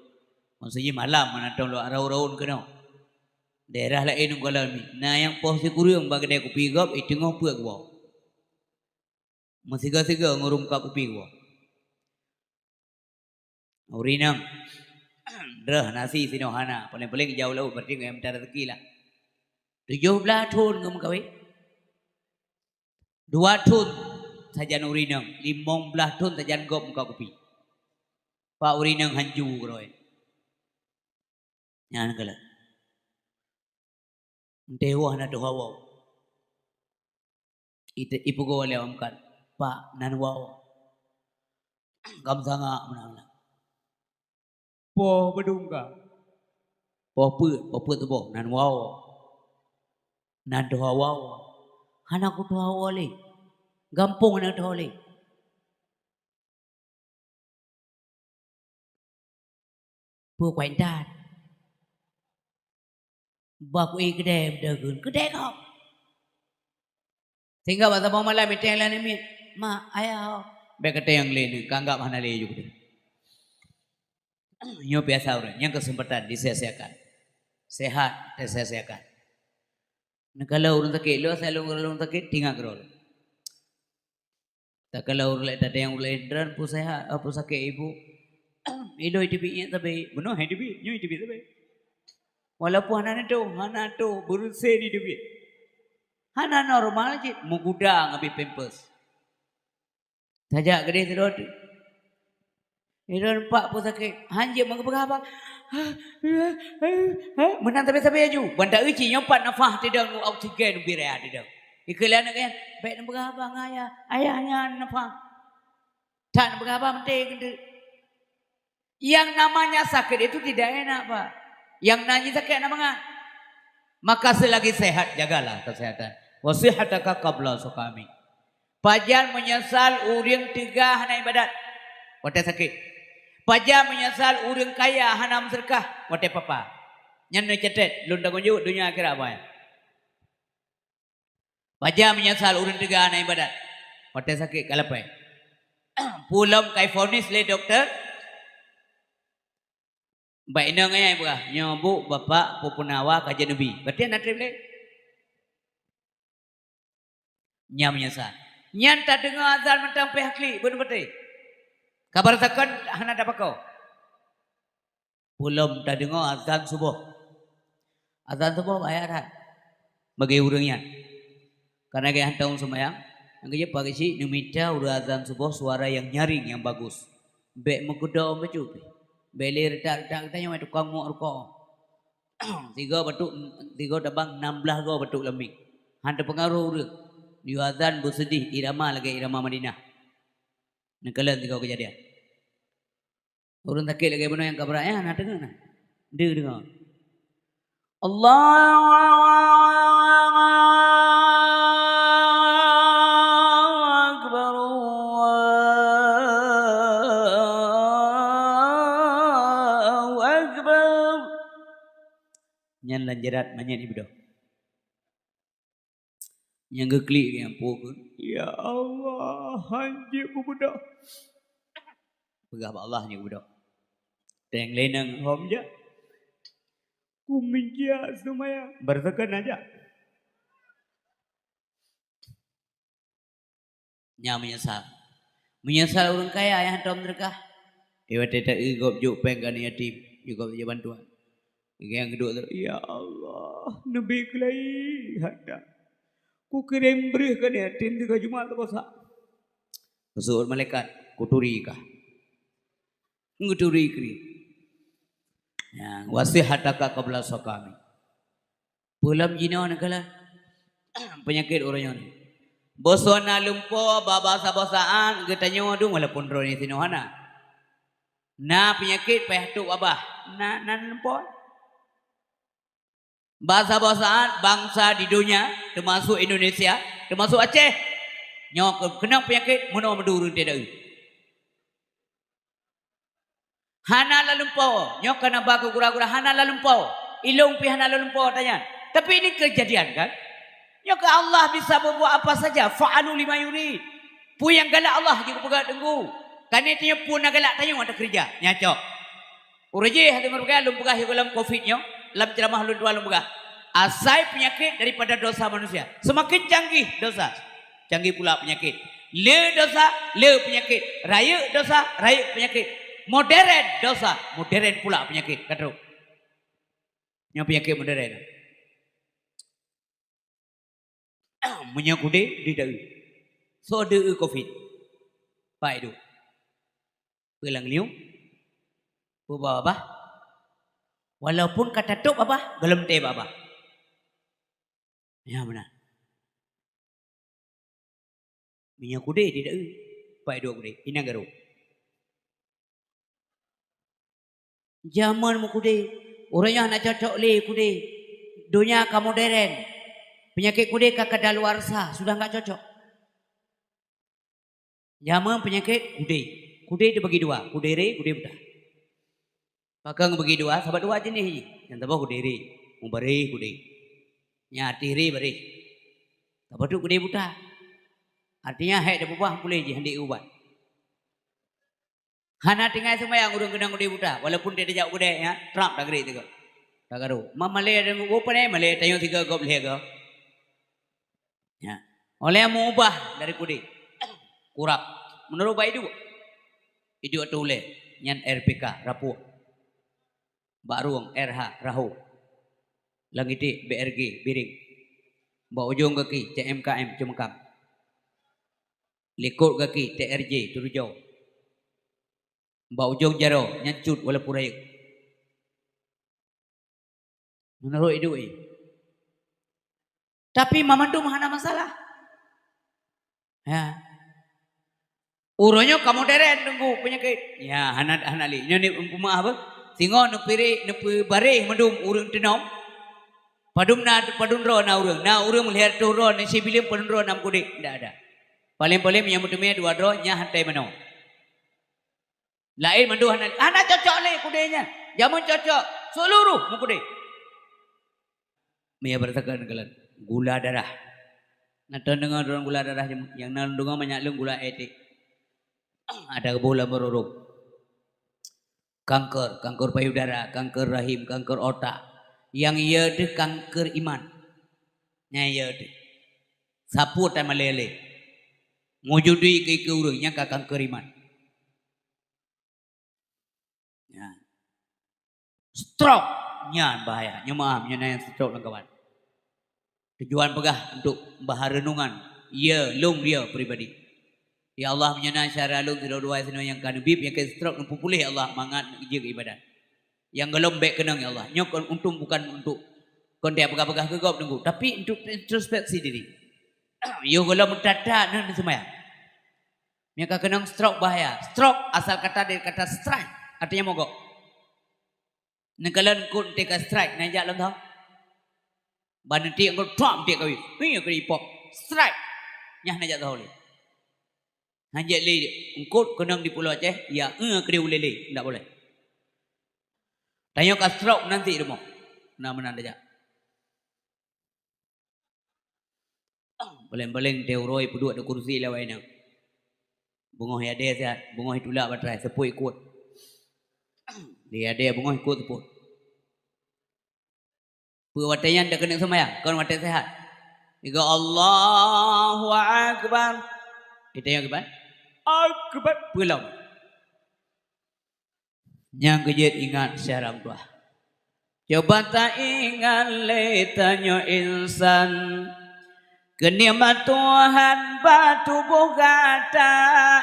Maksudnya malam, mana tahu lôn raun-raun keunoe. Daerah laén ungkalan mi. Na nyang poh sikureueng bak keudè kupi gob, eh, teungoh peuet geuwoe. Meusigoe-sigoe ngureueng ka kupi geuwoe. Ureuëng inong, droe nasi sinoe hana, paléng-paléng jauh laôt, berarti ngon mita rezeki lah. Tujoh blaih thon ngon meukawen. Dua thon sajan ureuëng inong, limong blaih thon sajan gob muka kupi. Pak ureuëng inong hanju keudroe. Nyan kala. Enteh wah na tuha wow. Ite-, ipugo lé amkat. Pak nan wow. Gam sanga meunan. Poh beudungga. Poh peuet, poh peuet tuboh nan wow. Nan tuha wow. Hana kutuha wow lé. Gampông hana tuha lé. Peue kuintat. Bah kué keudè, beudeuh geun keudè kok. Sehingga bak saboh malam iteng lam namiet, "Mak, ayah ho." Bèk kateng lé nyoe, kanggap hana lé ju keudeh. Nyoe biasa ureuëng, nyang kesempatan disia-siakan. Sehat disia-siakan. Neukalon ureuëng sakét, lôn asai lôn, lôn sakét, tingat keudroe. Takalon ureuëng laén, tateueng ureuëng laén, droen peue sehat, peue sakét ibu. Ilôn teubiet nyan sabe, bunoe hai teubiet, nyoe teubiet sabe. Walaupun hana neutôh, hana tôh, beureuséh di teubiet. Hana normal cit, meugudang abéh pampers. Tajak keudeh sidroe teuk. Sidroe nampak peue sakét, hanjeuet meugeubeuga haba. Meunan sabe-sabe laju. Ban ta-eu cit nyoe pat nafah tidong, oksigen ubé raya tidong. Ikheun lé aneuk nyan, "Bèk neubeugah haba ngon ayah. Ayah nyan nafah." That neubeugah haba meuté keuneuk. Yang namanya sakit itu tidak enak, Pak. Yang namanya sakit enak banget. Maka selagi sehat, jagalah kesehatan. Wa sihhataka qabla suqami. Pajan meunyeusal ureuëng teuga hana ibadat watée sakét. Pajan meunyeusal ureuëng kaya hana meuseudeukah watée papa. Nyan neucatet, lôn tanggong jaweueb donya akhirat, Abang. Pajan meunyeusal ureuëng teuga hana ibadat watée sakét ka lapée. Peue lom ka ivonis lé dokto, bak inong ayah ipeugah, "Nyoe bu bapak peupeunawa ka jeuet neubi." Berarti hana treb lé. Nyan meunyeusal. Nyan tadeungoe azan mantong pih klik, beuneuk beutôi. Kabar sakon hana tapakoe. Peue lom tadeungoe azan suboh. Azan suboh bahaya that bagi ureuëng nyan. Karena gaya hantom seumayang, nyang keujeuet pagi cit neumita ureuëng azan suboh suara yang nyaring, yang bagus. Bèk meukeudong bacut pih. Bèk lé reutak-reutak geutanyoe tukang muak rukok. Tiga batuk, tiga tabang, enam belas go batuk lambik. Han teupeungaruh ureuëng. Yue azan beuseudeh irama lagée irama Madinah. Neukalon tiga keujadian. Ureuëng sakét lagée bunoe nyang ka brat nyan, na deungoe na. Deuh deungoe. Allahu Akbar, Allahu Akbar. Nyan lam jarat manyét ibeudôh. Nyang geuklik nyang peue kheun, "Ya Allah, hanjeuet beubeudoh." Peugah bak Allah nyang beubeudoh. Teng leneng hom jak. Kumincia seumaya. Bersekan aja. Nya meunyeusal. Meunyeusal ureuëng kaya nyang hantom seudeukah. Di watée ta-eu gob jok péng keu aneuk yatim, jok gob jok bantuan. Nyang keudua tu, "Ya Allah, neubi keulai hata. Kukirém breueh keu aneuk yatim tiga Jumat puasa." Keusuet malaikat, "Kuturi kah?" Ngeuturi kri. Ya, "Wasihataka qabla saqami." Peulom jinoe neukalon peunyakét uroe nyoe. Boh soe na lumpo bak basa-basaan geutanyoe dum walaupun droe nyoe sinoe hana. Na peunyakét payah tok babah. Na, na lumpo. Basa-basaan bansa di donya, teumasuk Indonesia, teumasuk Aceh, nyoe keu-, keunong peunyakét meunoe meuduri teuh dai. Hana lalumpo, nyoe kana ba keu gura-gura hana lalumpo. Ilong pih hana lalumpo tanyan. Tapi ini kejadian kan? Nyoe keu Allah bisa berbuat apa saja. Fa'alu lima yurid. Peue nyang galak Allah jeuet geupeugah teunggu. Kani tanyoe peue na galak tanyoe ata keureuja. Nya cok. Ureuëng jih hase meurugai lôn peugah yoh lam covid nyoe, lam ceramah lôn dua lôn peugah. Asai peunyakét daripada dosa manusia. Semakin canggih dosa, canggih pula peunyakét. Le dosa, le peunyakét. Rayeuk dosa, rayeuk peunyakét. Modern dosa, modern pula peunyakét. Ka trok. Nyoe peunyakét modern. Meunyoe kudé di dai. Soe deuh covid? Pai du. Peulang liu. Peuba babah. Walaupun ka tatôp babah, golom tée babah. Ya beuna. Meunyoe kudé di dai, pai dua kudé, inan garo. Jameun meukudé, uroe nyoe hana cocok lé kudé. Donya ka modern. Peunyakét kudé ka kadaluarsa, sudah enggak cocok. Jameun peunyakét kudé. Kudé teubagi dua, kudé ré, kudé buta. Pakon bagi dua, sabab dua jeuneh jih. Nyang saboh kudé ré, mubareh kudé. Nyang ateueh ré bareh. Saboh tu kudé buta. Artinya, hék teupeubah puléh jih, han deuh ubat. Hana tinggai seumayang ureuëng keunong kudé buta, walaupun dia tajak u keudè, ya, trap tagrek sigoe. Tagaro. Ma malée deungon woe pane malée tanyoe sigoe gob lhée goe. Ya. Oleh meuubah dari kudé. Kurab. Meunurot bak iduek. Iduek ateueh ulée, nyan R P K, rapuek. Bak rueng, R H, raho. Lam iték, B R G, biring. Bak ujong gaki, C M K M, ceumeukam. Likot gaki, T R J, teurujoe. Bak ujong jaroe, nyan cut walaupun rayeuk. Meunurot iduek jih. Tapi mamandum hana masalah. Ya. Uroe nyoe ka modern teungku peunyakét. Ya, hana, hana lé. Nyoe ni peumeu'ah beuh. Singoh neupiréh, neupeubareh mandum ureuëng teunom. Padum na, padum droe na ureuëng. Na ureuëng lhée reutôh droe, na sibileuen padum droe na meukudé. Ndak ada. Paleng-paleng nyang meuteumé dua droe, nyan hantai manoe. Laén mandum hana, hana cocok lé kudé nyan. Jameun cocok, seuluruh meukudé. Meunyoe beureusakan kalon gula darah. Na teudeungoe droen gula darah nyang na deungoe manyak lôn gula éh teh. Ada geuboh lam barô rhom. Kanker, kanker payudara, kanker rahim, kanker otak. Nyang ie teuh kanker iman. Nyang ie teuh. Sapeue tan malée lé. Meujudi keu, keu ureuëng nyang ka kanker iman. Ya. Stroke nyan bahaya. Nyoe meu'ah, nyoe na nyang stroke lam kawan. Tujuan peugah untuk bahan renungan, ya, lôn dia pribadi. Ya Allah, meunyoe na syedara lôn sidroe-droe sinoe nyang ka neubi peunyakét stroke, neupeupuléh ya Allah, mangat jeuet ibadat. Nyang gohlom bék keunong ya Allah. Nyoe kon untung bukan untuk kon dia peugah-peugah keu gob teungku, tapi untuk introspeksi diri. Yoh gohlom that-that neuh seumayang. Nyang ka keunong stroke bahaya. Stroke asal kata dari kata strike, artinya mogok. Neukalon eungkôt teuka strike, na jak lom tho. Ban neuti eungkôt, trok, neuti kawi. Hei, keu ipok. Strike. Nyah na jak tho lé. Hanjeuet lé eungkôt keunong di Pulo Aceh, ya, eh, keu ulée lé, ndak boleh. Tanyoe ka stroke nanti rumoh. Na meunan tajak. Paleng-paleng teuh uroe peuduek di kursi lawai nyan. Beungoh yadé siat, beungoh itulak batrai, seupôt ikot. Di adé beungoh ikot seupôt. Peue watée nyan dak keuneuk seumayang, kon watée seuhat. Iga Allahu Akbar. Itanyong kiban? Akbar. Peue lom. Nyang keujeuet ingat syara meutuah. Coba taingat lé tanyoe insan. Keu nikmat Tuhan bak tuboh gata,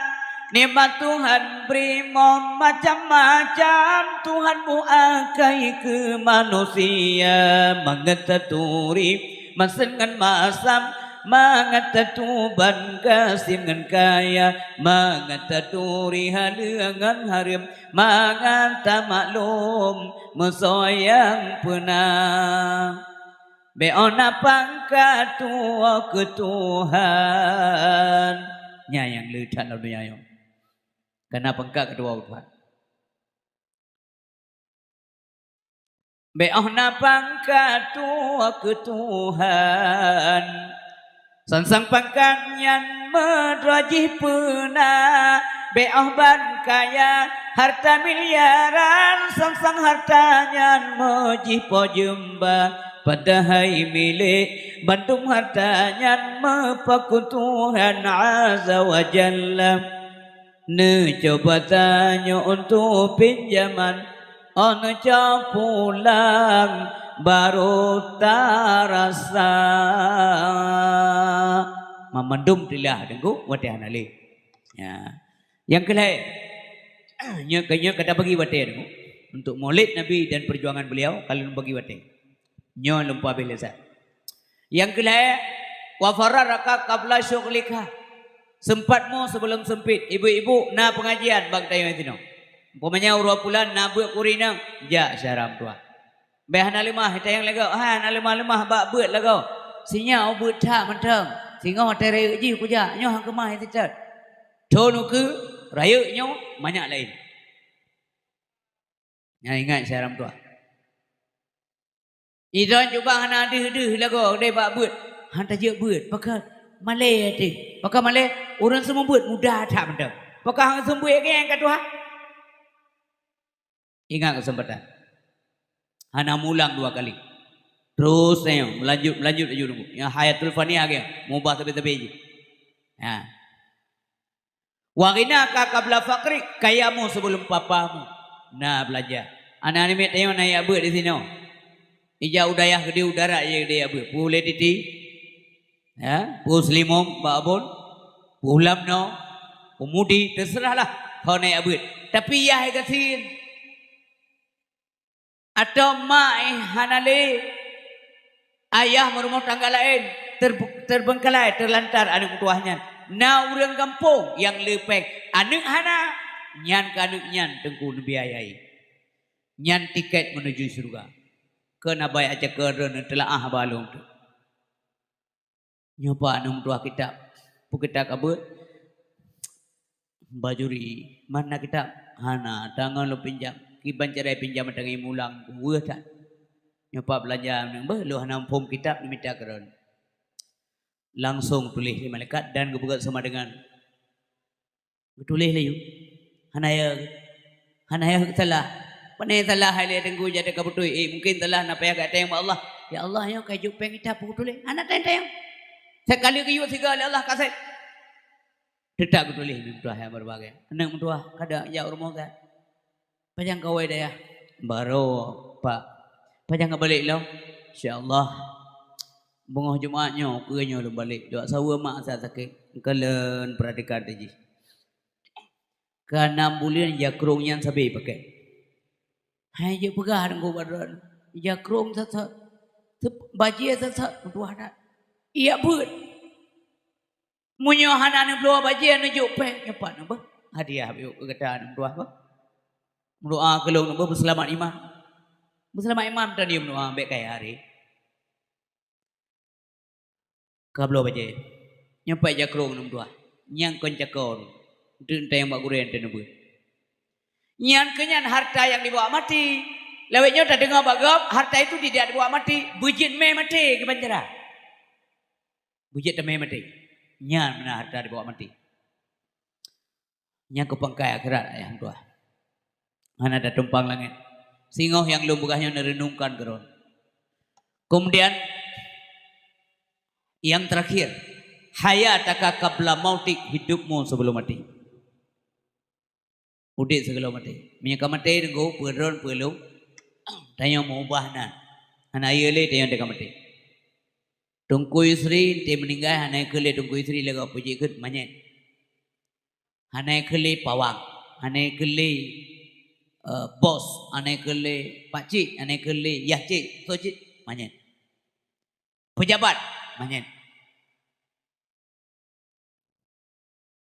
nikmat Tuhan bri mon macam-macam, Tuhan buakai keu manusia mangat taturi masen ngon masam, mangat tatuban gasien ngon kaya, mangat taturi haleue ngon hareuem, mangat tamaklum meusoe nyang peuna. Bék óh na pangkat tuwoe keu Tuhan. Nyan nyang le that lam donya nyoe. Kana pangkat keu tuwoe keu Tuhan. Bék óh na pangkat tuwoe keu Tuhan. Sang-sang pangkat nyan meudroe jih peuna, bék óh ban kaya harta miliaran, sang-sang harta nyan meujih po jeumba, padahai milék bandum harta nyan meupaku Tuhan Azza wa Jalla. Neucuba tanyoe untuk pinjaman, óh neucok pulang baru tarasa. Mamandum teulah deunggok watée hana lé. Ya. Nyang keulhée, nyoe ka, nyoe ka tabagi watée deunggok. Untuk Maulid Nabi dan perjuangan beliau, ka lôn bagi watée. Nyoe lôn peuhabéh lé sa. Nyang keulhée, wa faragaka qabla syughlika. Sempatmu sebelum sempit. Ibu-ibu na pengajian bak tanyoe sinoe. Umpamanya uroe pulan na beuet kuri nang, jak syara meutuah. Bék hana leumah, tayang lagoe. Hai, hana leumah-leumah bak beuet lagoe. Sinyak beuet that mantong. Singoh watée rayeuk jih kujak, nyoe han keumah sitet. Thon ukeue, rayeuk nyoe, manyak laén. Nyan ingat syara meutuah. Idon cuba hana deuh-deuh lagoe deh bak beuet. Han tajeuet beuet, pakon malée até. Pakon malée, ureuëng seumeubeuet muda that mantong. Pakon han seumeubeuet keu nyang ka tuha? Ingat keuseumpatan. Hana mulang dua kali. Terus nyoe, meulanjut, meulanjut laju nunggu. Nyang hayatul faniyah geuh, mubah sabe-sabe jih. Ha. Wa ghinaka qabla faqrik, kayamu sebelum papamu. Na beulanja. Aneuk-aneuk miet tanyoe na jak beuet disinoe. Ija u dayah geude u darat geude jak beuet. Peue ulée titi? Ya, peue seulimong bak abon? Peue lam noe? Peue mudi? Teuseurahlah ho na jak beuet. Tapi yah gasien. Atawa mak hana lé, ayah meurumoh tangga laén, ter-, terbeungkalai, teulantar aneuk meutuwah nyan. Na ureuëng gampông nyang leupeng, aneuk hana, nyan keu aneuk nyan Teungku neubiayai. Nyan tiket meunuju syeuruga. Keu na bayak cakeureun teulaah bak lôn tu. Nyoe pat aneuk meutuwah kitab. Peue kitab ka beuet? Bajuri. Man na kitab? Hana. Tangon lôn pinjam. Kiban cara pinjam tangai mulang. Weueh that. Nyoe pat beulanja nyoe beuh lôn hana muphom kitab neumita keudroe. Langsong tuléh lé malaikat dan geupeugah sama dengan Geutuléh laju. Hana ya, hana ya salah. Pane salah hai lé teungku jadi ka beutôi. Eh, mungkin salah na payah gata nyang bak Allah. Ya Allah, nyoe ka jok péng ita peutuléh. Hana teng-teng. Sekali geuyue siga lé Allah kasét. Teutap geutuléh meutuah nyang berbagai. Aneuk meutuah kada jak rumoh gata. Pajan kawai dayah? Baroe, Pak. Pajan ka balek lom? Insya Allah. Beungoh Jumat nyoe, keu nyoe lôn balek. Dua saweue mak sa sakét. Keuleuen perhatikan teuh jih. Keu nam buleuen jakrong nyan sabe pakai. Hai jeuet peugah deungon baroe. Jakrong sat-sat. Bajée sat-sat. Meutuah that. Iya beuet. Meunyoe hana neubloe bajée neujok péng, nyoe pat neubeuh hadiah beu keu gata aneuk meutuah beuh. Meudoa keu lôn neubeuh beuseulamat iman. Beuseulamat iman tan meudoa bék kaya hari. Ka bloe bajée. Nyoe pat jakrong aneuk meutuah. Nyang kon cakon. Deungon tayang bak gurée teuneubeuh. Nyan keuh nyan harta nyang dibawa mati. Lawét nyoe tadeungoe bak gob, harta itu tidak dibawa mati, beujeuet mé maté keu bancara. Beujeuet teumé maté. Nyan meunan harta dibawa maté. Nyang keu pangkai akhirat ayah meutuah. Hana tatumpang langét. Singoh nyang lôn peugah nyoe neureunungkan keudroe. Kemudian, yang terakhir, hayataka qabla mautik, hidupmu sebelum mati. Udép sigohlom maté. Meunyoe ka maté teungku, peue droe peue lôn, tanyoe meubah nan. Hana yö lé tanyoe teuka maté. Teungku Yusri teuh meuninggai, hana keu lé Teungku Yusri lagak peujeuet keu manyét. Hana keu lé pawang, hana keu lé, eh, bos, hana keu lé pakcik, hana keu lé yah cik, soe cit, manyét. Pejabat, manyét.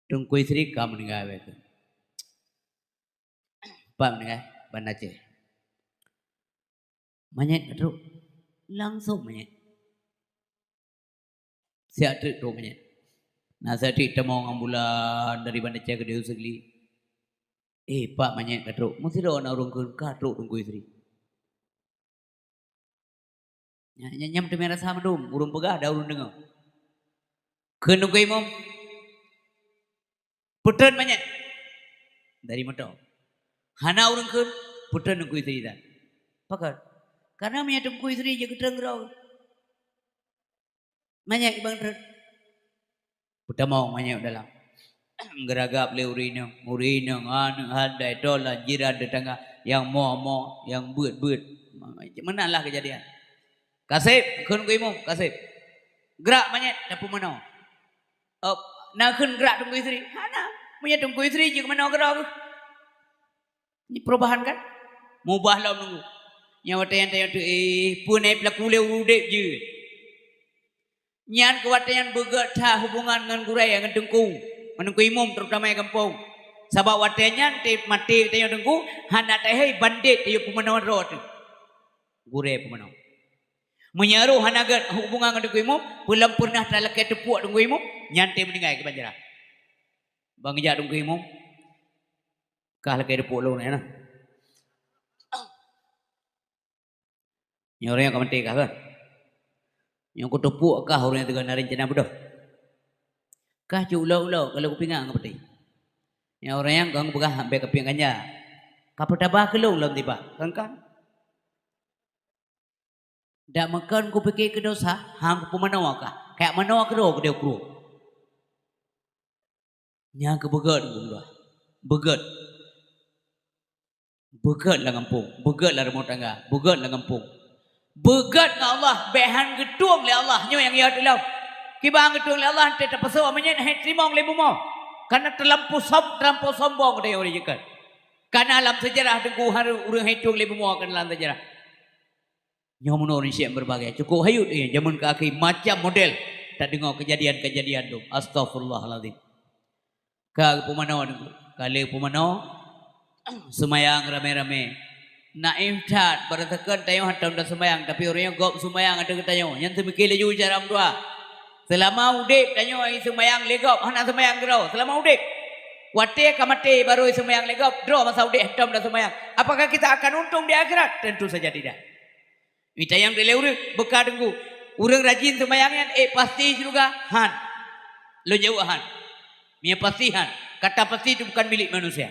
Teungku Yusri ka meuninggai, weh, keu. Pat meuninggai? Banda Aceh. Manyét ka trok. Langsong manyét. Siat treuk trok manyét. Na siat treuk tamong ambulan dari Banda Aceh keudéh u Sigli. Eh, pat manyét ka trok. Meusidroe na ureuëng kheun ka trok Teungku Yusri. Nyan, nyan, nyan teumé rasa mandum, ureuëng peugah dan ureuëng deungoe. Kheun Teungku Imum, "Peutreun manyét dari moto." Hana ureuëng kheun, peutreun Teungku Yusri tan. Pakon? Karena meunyoe Teungku Yusri jeuet geutreun keudroe, manyét ibang treun. Peutamong manyét dalam. Geuragab lé ureuëng inong, ureuëng inong, aneuk, handai, tolan, jiran, tetangga, nyang mo-mo, nyang beuet-beuet. Meunan lah keujadian. "Kaseb," kheun Teungku Imum, "kaseb. Grak manyét, tapeumanoe." "Oh, na kheun grak Teungku Yusri?" "Hana. Meunyoe Teungku Yusri jeuet manoe keudroe." Nyoe perubahan kan? Meubah lom nunggu. Nyan watée nyan tanyoe teuh, eh, peue na peulaku lé udeb jeuet. Nyan keu watée nyan beugét that hubongan ngon gurée, ngon teungku, ngon teungku imum, terutama di gampông. Sabab watée nyan teuh maté tanyoe teungku, hana tahé bandét tanyoe pumanö droe teuh. Gurée pumanö. Meunyoe roh hana gét hubongan ngon teungku imum, peue lom peureunah talakée teupuek teungku imum, nyan teuh meuninggai keu banjarah. Ban geujak teungku imum, kah lakée teupuek lôn nyan na. Nyoe ureuëng nyang ka maté kah kan? Nyoe kuteupuek kah ureuëng nyang teuga na reuncana beudôh? Kah cit ulok-ulok ka lheueh kupingat ngon peuti. Nyoe ureuëng nyang kong peugah hambé kapieng ganja. Ka peutabah keu lôn lom tiba, kan-kan? Dak meukon kupike keu dosa, han kupeumanoe kah. Kajak manoe keudroe keudeh u krueng. Nyang keu beugét ngon Allah. Beugét. Beugét lam gampông, beugét lam rumoh tangga, beugét lam gampông. Beugét ngon Allah, bék han geutueng lé Allah, nyoe nyang yö teuh lom. Kiban geutueng lé Allah, han teupeusok meunyan hai teurimong lé bumoe. Karena teulampau som-, teulampau sombong geutanyoe ureuëng jeuet. Karena lam seujarah teungku hareuem ureuëng hai tueng lé bumoe keunan lam seujarah. Nyoe meunoe ureuëng syiek berbagai. Cukup hayut, eh, jameun keu akhé macam model tadeungoe keujadian-keujadian dum. Astaghfirullahalazim. Ka geupeumanoe teungku. Ka lheueh peumanoe, seumayang ramé-ramé. Naif that, barasakan tanyoe hantom taseumayang, tapi ureuëng nyoe gob seumayang ateueh geutanyoe. Nyan teumike laju cara meudoa. Seulama udeb tanyoe seumayang lé gob, hana seumayang keudroe. Seulama udeb. Watée ka maté barô seumayang lé gob, droe masa udeb hantom taseumayang. Apakah kita akan untung di akhirat? Tentu saja tidak. Mita nyang dilée ureuëng beuka teungku. Ureuëng rajin seumayang nyan, eh, pasti syeuruga? Han. Lôn jaweueb han. Meunyoe pasti han. Kata pasti itu bukan milik manusia.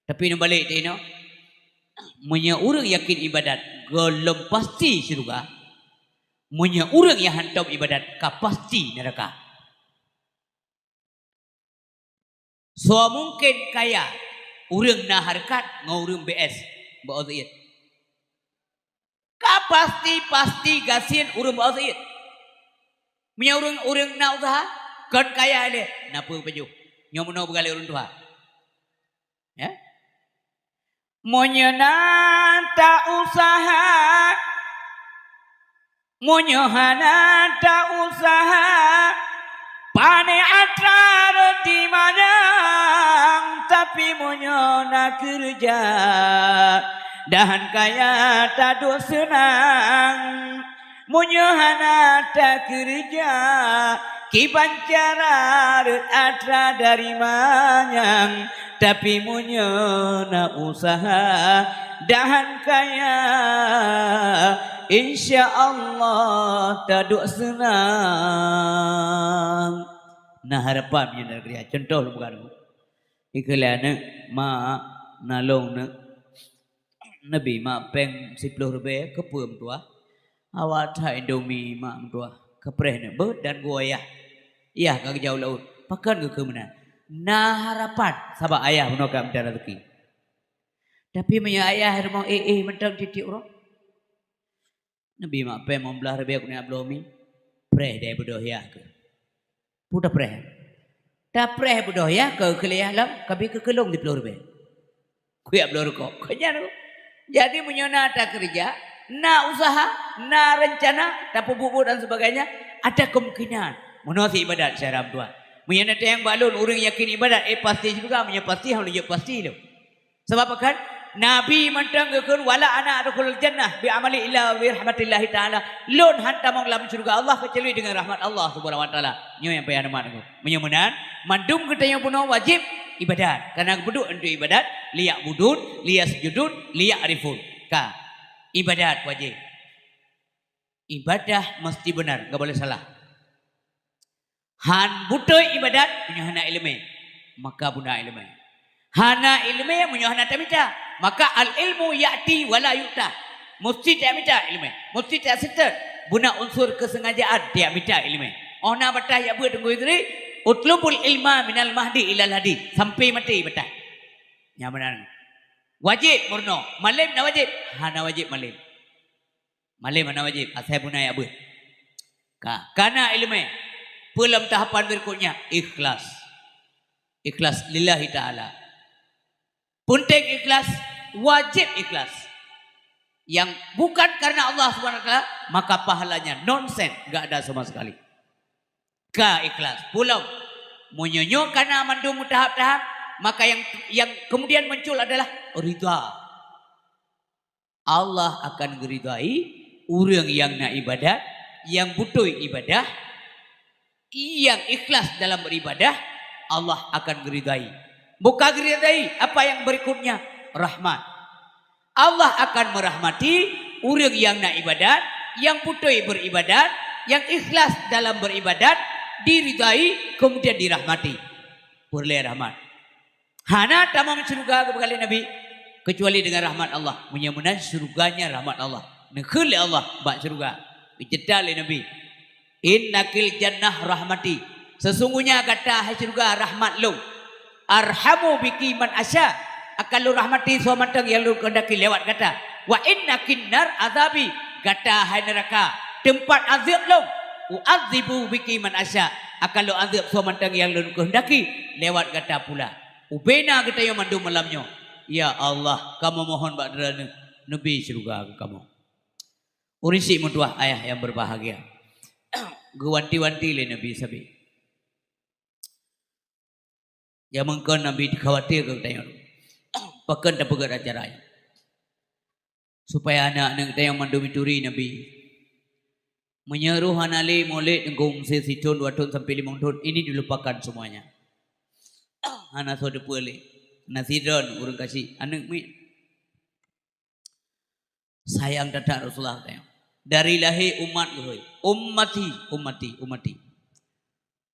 Tapi neubalek teuh inoe. Meunyoe ureuëng yakin ibadat, gohlom pasti syeuruga. Meunyoe ureuëng nyang hantom ibadat, ka pasti neuraka. Soe mungken kaya, ureuëng na hareukat ngon ureuëng B S, bak O Z I. Ka pasti-pasti gasien ureuëng bak O Z I. Meunyoe ureuëng, ureuëng na useuha, kon kaya ilée, na peue pajoh. Nyoe meunoe beugalak ureuëng tuha. Ya? Meunyoe na ta-useuha, meunyoe hana ta-useuha, pane atra roti manyang, tapi meunyoe na keureuja, dahan kaya taduek seunang. Meunyoe hana takeureuja, kiban cara rot atra dari manyang. Tapi meunyoe na useuha, dahan kaya, insya Allah taduek seunang. Na harapan nyan dari keuria. Contoh lôn peugah dulu. Ikheun lé aneuk, "Mak, Na lôn neuk, neubi mak péng siploh ribèe, keupeue meutuah? Awak that Indomie mak meutuah, keupreh neuk beuet dan geuwoe yah. Yah ka geujak u laôt, pakon geukheun meunan? Na harapan, sabab ayah bunoe ka mita raseuki. Tapi meunyoe ayah rumoh éh-éh mantong tiep-tiep uroe, neubi mak péng limong blaih ribèe keuneuk bloe mi, preh deh beudôh yah keuh. Peue tapreh? Tapreh beudôh yah keuh keu lé yah lom, kabi keu keulông siploh ribèe. Kujak bloe rukok. Kon nyan. Jadi meunyoe na takeureuja, na useuha, na reuncana, tapeubuet-buet dan sebagainya, ada kemungkinan. Meunoe si ibadat syedara meutuah. Meunyoe na tanyong bak lôn, ureueng yakin ibadat, eh, pasti syeuruga, meunyoe pasti, hana jeuet pasti lom. Sabab pakon? Nabi mantong geukheun, "Wala ana adkhulul jannah bi amali illa bi rahmatillahi ta'ala." Lôn han tamong lam syeuruga Allah keucuali deungon rahmat Allah Subhanahu wa Ta'ala. Nyoe nyang payah neumat. Meunyoe meunan, mandum geutanyoe bunoe wajéb ibadat. Karena geupeuduk untuk ibadat, liya'budun, liyasjudun, liya'rifun. Ka. Ibadat wajéb. Ibadah mesti benar, enggak boleh salah. Han beutôi ibadat meunyoe hana iéleumé, maka beuna iéleumé. Hana iéleumé meunyoe hana tamita, maka al-ilmu ya'ti wa la yu'ta. Mesti tamita iéleumé, mesti taseutôt. Beuna unsur keusengajaan tamita iéleumé. Óh na bataih jak beuet Teungku Idris, "Utlubul ilma minal mahdi ilal lahdi." Sampai maté bataih. Nyang meunan. Wajéb meurunoe. Malém na wajéb? Hana wajéb malém. Malém hana wajéb, asai beuna jak beuet. Ka, kana iéleumé. Peue lom tahapan berikutnya? Ikhlas. Ikhlas lillahi ta'ala. Peunteng ikhlas, wajéb ikhlas. Nyang bukan karena Allah Subhanahu wa Ta'ala, maka pahalanya nonsens, enggak ada sama sekali. Ka ikhlas. Peue lom, meunyoe nyoe kana mandum meutahap-tahap, maka yang, yang kemudian muncul adalah ridha. Allah akan geuridhai ureueng nyang na ibadat, nyang beutôi ibadah, nyang ikhlas dalam beribadah, Allah akan geuridhai. Buka geuridhai, apa yang berikutnya? Rahmat. Allah akan merahmati ureueng nyang na ibadat, nyang beutôi beribadat, nyang ikhlas dalam beribadat, diridhai, kemudian dirahmati. Peureulée rahmat. Hana tamong syeuruga geupeugah lé Nabi, keucuali deungon rahmat Allah. Meunyoe meunan syeuruga nyan rahmat Allah. Neukheun lé Allah bak syeuruga. Geucebta lé Nabi, "Innakil jannah rahmati." Sesungguhnya gata hai syeuruga rahmat lôn. "Arhamu biki man asya." Akan lôn rahmati soe mantong nyang lôn keuhendaki lewat gata. "Wa innakin nar azabi." Gata hai neuraka, teumpat azeueb lôn. "U'adzibu biki man asya." Akan lôn azeueb soe mantong nyang lôn keuhendaki lewat gata pula. Ubena geutanyoe mandum malam nyoe. Ya Allah, kamoe mohon bak Droeneuh, neubi syeuruga keu kamoe. Ureueng syiek meutuah ayah nyang berbahagia. Geuwanti-wanti lé Nabi sabe. Jameun kon Nabi khawatir keu geutanyoe. Pakon tapeugét acara nyoe? Supaya aneuk-aneuk geutanyoe mandum jituri Nabi. Meunyoe roh hana lé, mulod teungku meusé sithon, dua thon sampai limong thon, ini dilupakan semuanya. Hana soe teupeue lé. Na sidroe ureueng kasyi, aneuk miet. Sayang that-that Rasulullah geutanyoe. Dari lahé umat geuhôi. Ummati, ummati, ummati.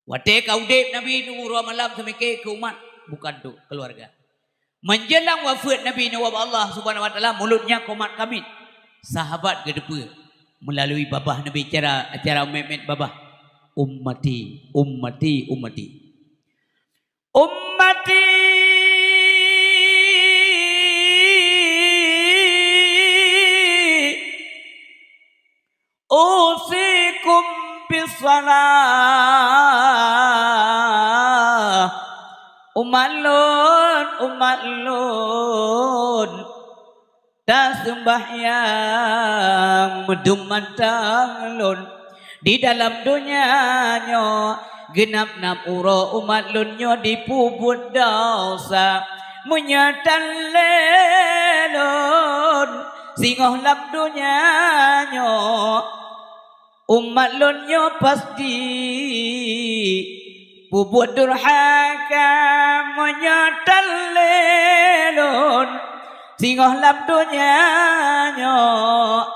Watée ka udeb Nabi nyoe uroe malam seumiké keu umat, bukan untuk keuluwarga. Menjelang wafeuet Nabi nyoe ubak Allah Subhanahu wa Taala, mulutnya komat kamit. Sahabat geuteupeue meulalu babah Nabi cara, acara mét-mét babah, "Ummati, ummati, ummati." Ummati. Usikum bis-shalah. Umat lôn, umat lôn, taseumbahyang meudum mantong lôn. Di dalam donya nyoe, geunap-nap uroe umat lôn nyoe jipeubuet desya. Meunyoe tan lé lôn singoh lam donya nyoe, umat lôn nyoe pasti peubuet durhaka. Meunyoe tan lé lôn singoh lam donya nyoe,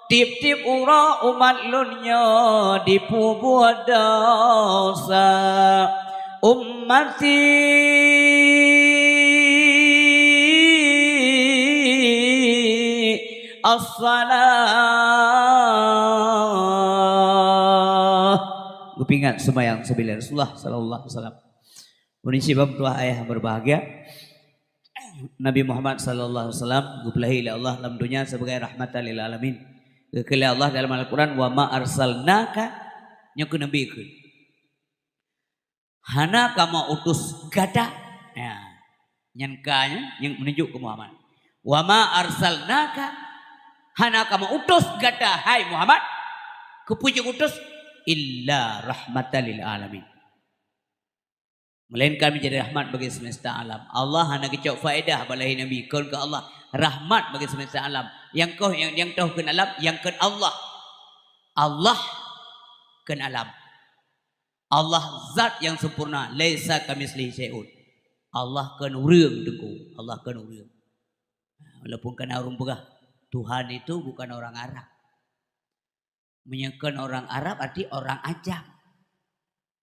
tiep-tiep uroe umat lôn nyoe jipeubuet desya. Ummati. As-salah. Geupeuingat seumayang sibilé Rasulullah sallallahu alaihi wasallam. Peunisi bang tuah ayah yang berbahagia. Nabi Muhammad sallallahu alaihi wasallam geupeulahé lé Allah lam donya sebagai rahmatan lil alamin. Geukheun lé Allah dalam Al-Quran, "Wa ma arsalnaka," nyoe keu Nabi kheun. "Hana kamoe utus gata." Ya. Nyan ka nyan nyang meununjuk keu Muhammad. "Wa ma arsalnaka," hana kamoe utus gata, hai Muhammad, keupeue jeuet utus, "illa rahmatan lil alamin." Melainkan menjadi rahmat bagi semesta alam. Allah hana geucok faedah bak lahé Nabi, kon keu Allah. Rahmat bagi semesta alam. Nyang koh, nyang, nyang toh kheun alam, nyang kheun Allah. Allah kheun alam. Allah zat nyang sempurna, laisa kamitslihi syai'un. Allah kon ureueng, Teungku. Allah kon ureueng. Walaupun kana ureueng peugah, Tuhan itu bukan orang Arab. Meunyoe kon orang Arab, arti orang ajam.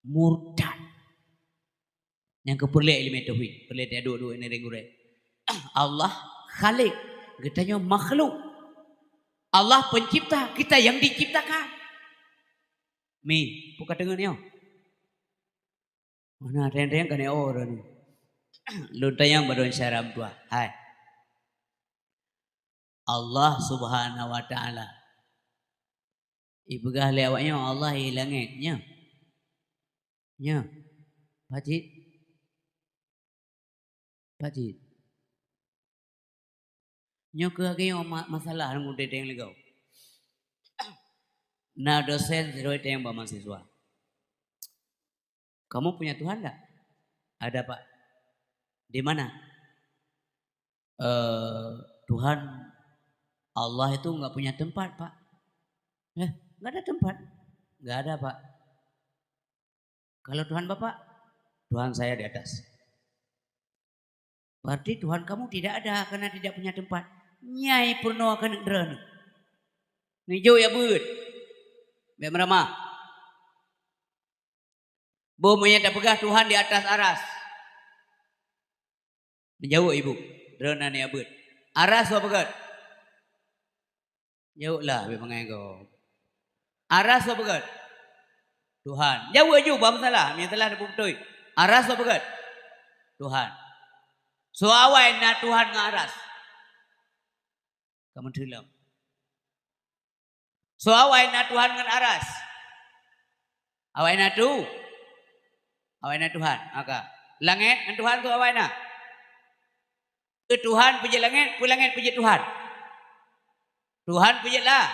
Murtad. Nyang keu peureulée ileumé tauhid, peureulée taduek-duek ngieng gurée. Allah Khalik, geutanyoe makhluk. Allah pencipta, kita yang diciptakan. Mi, peue ka teungeut nyoe? Mana teng-teng ka nyoe droeneuh. Lôn tanyong bak droeneuh syedara meutuah. Hai. Allah Subhanahu wa Taala. Ipeugah lé awak nyoe Allah i langét, nyoe. Nyoe. Pat cit? Pat cit? Nyoe keuh lagée nyoe ma-, masalah nyang udeb lé gob. Na dosen sidroe tanyong bak mahasiswa, "Kamu punya Tuhan ndak?" "Ada, Pak." "Di mana?" "Eh, Tuhan Allah itu nggak punya tempat, Pak." "Eh, nggak ada tempat?" "Nggak ada, Pak." "Kalau Tuhan Bapak?" "Tuhan saya di atas." "Berarti Tuhan kamu tidak ada karena tidak punya tempat." Nyan peurunoe keuneuk droeneuh. Neujok ya beuet. Bék meuramah. Boh meunyoe tapeugah Tuhan di atas aras. Neujaweueb ibu, droeneuh na ya beuet. Aras soe peugét? Jaweueb lah, bék mangai gob. Aras soe peugét? Tuhan. Jaweueb ju, bah meusalah. Meunyoe salah, neupeubeutôi. Aras soe peugét? Tuhan. Soe awai na Tuhan ngon aras? Ka meuteulom. Soe awai na Tuhan ngon aras? Awai na tu? Awai na Tuhan. Maka, langét ngon Tuhan soe awai na? Keu Tuhan peujeuet langét, peue langét peujeuet Tuhan? Tuhan peujeuet lah.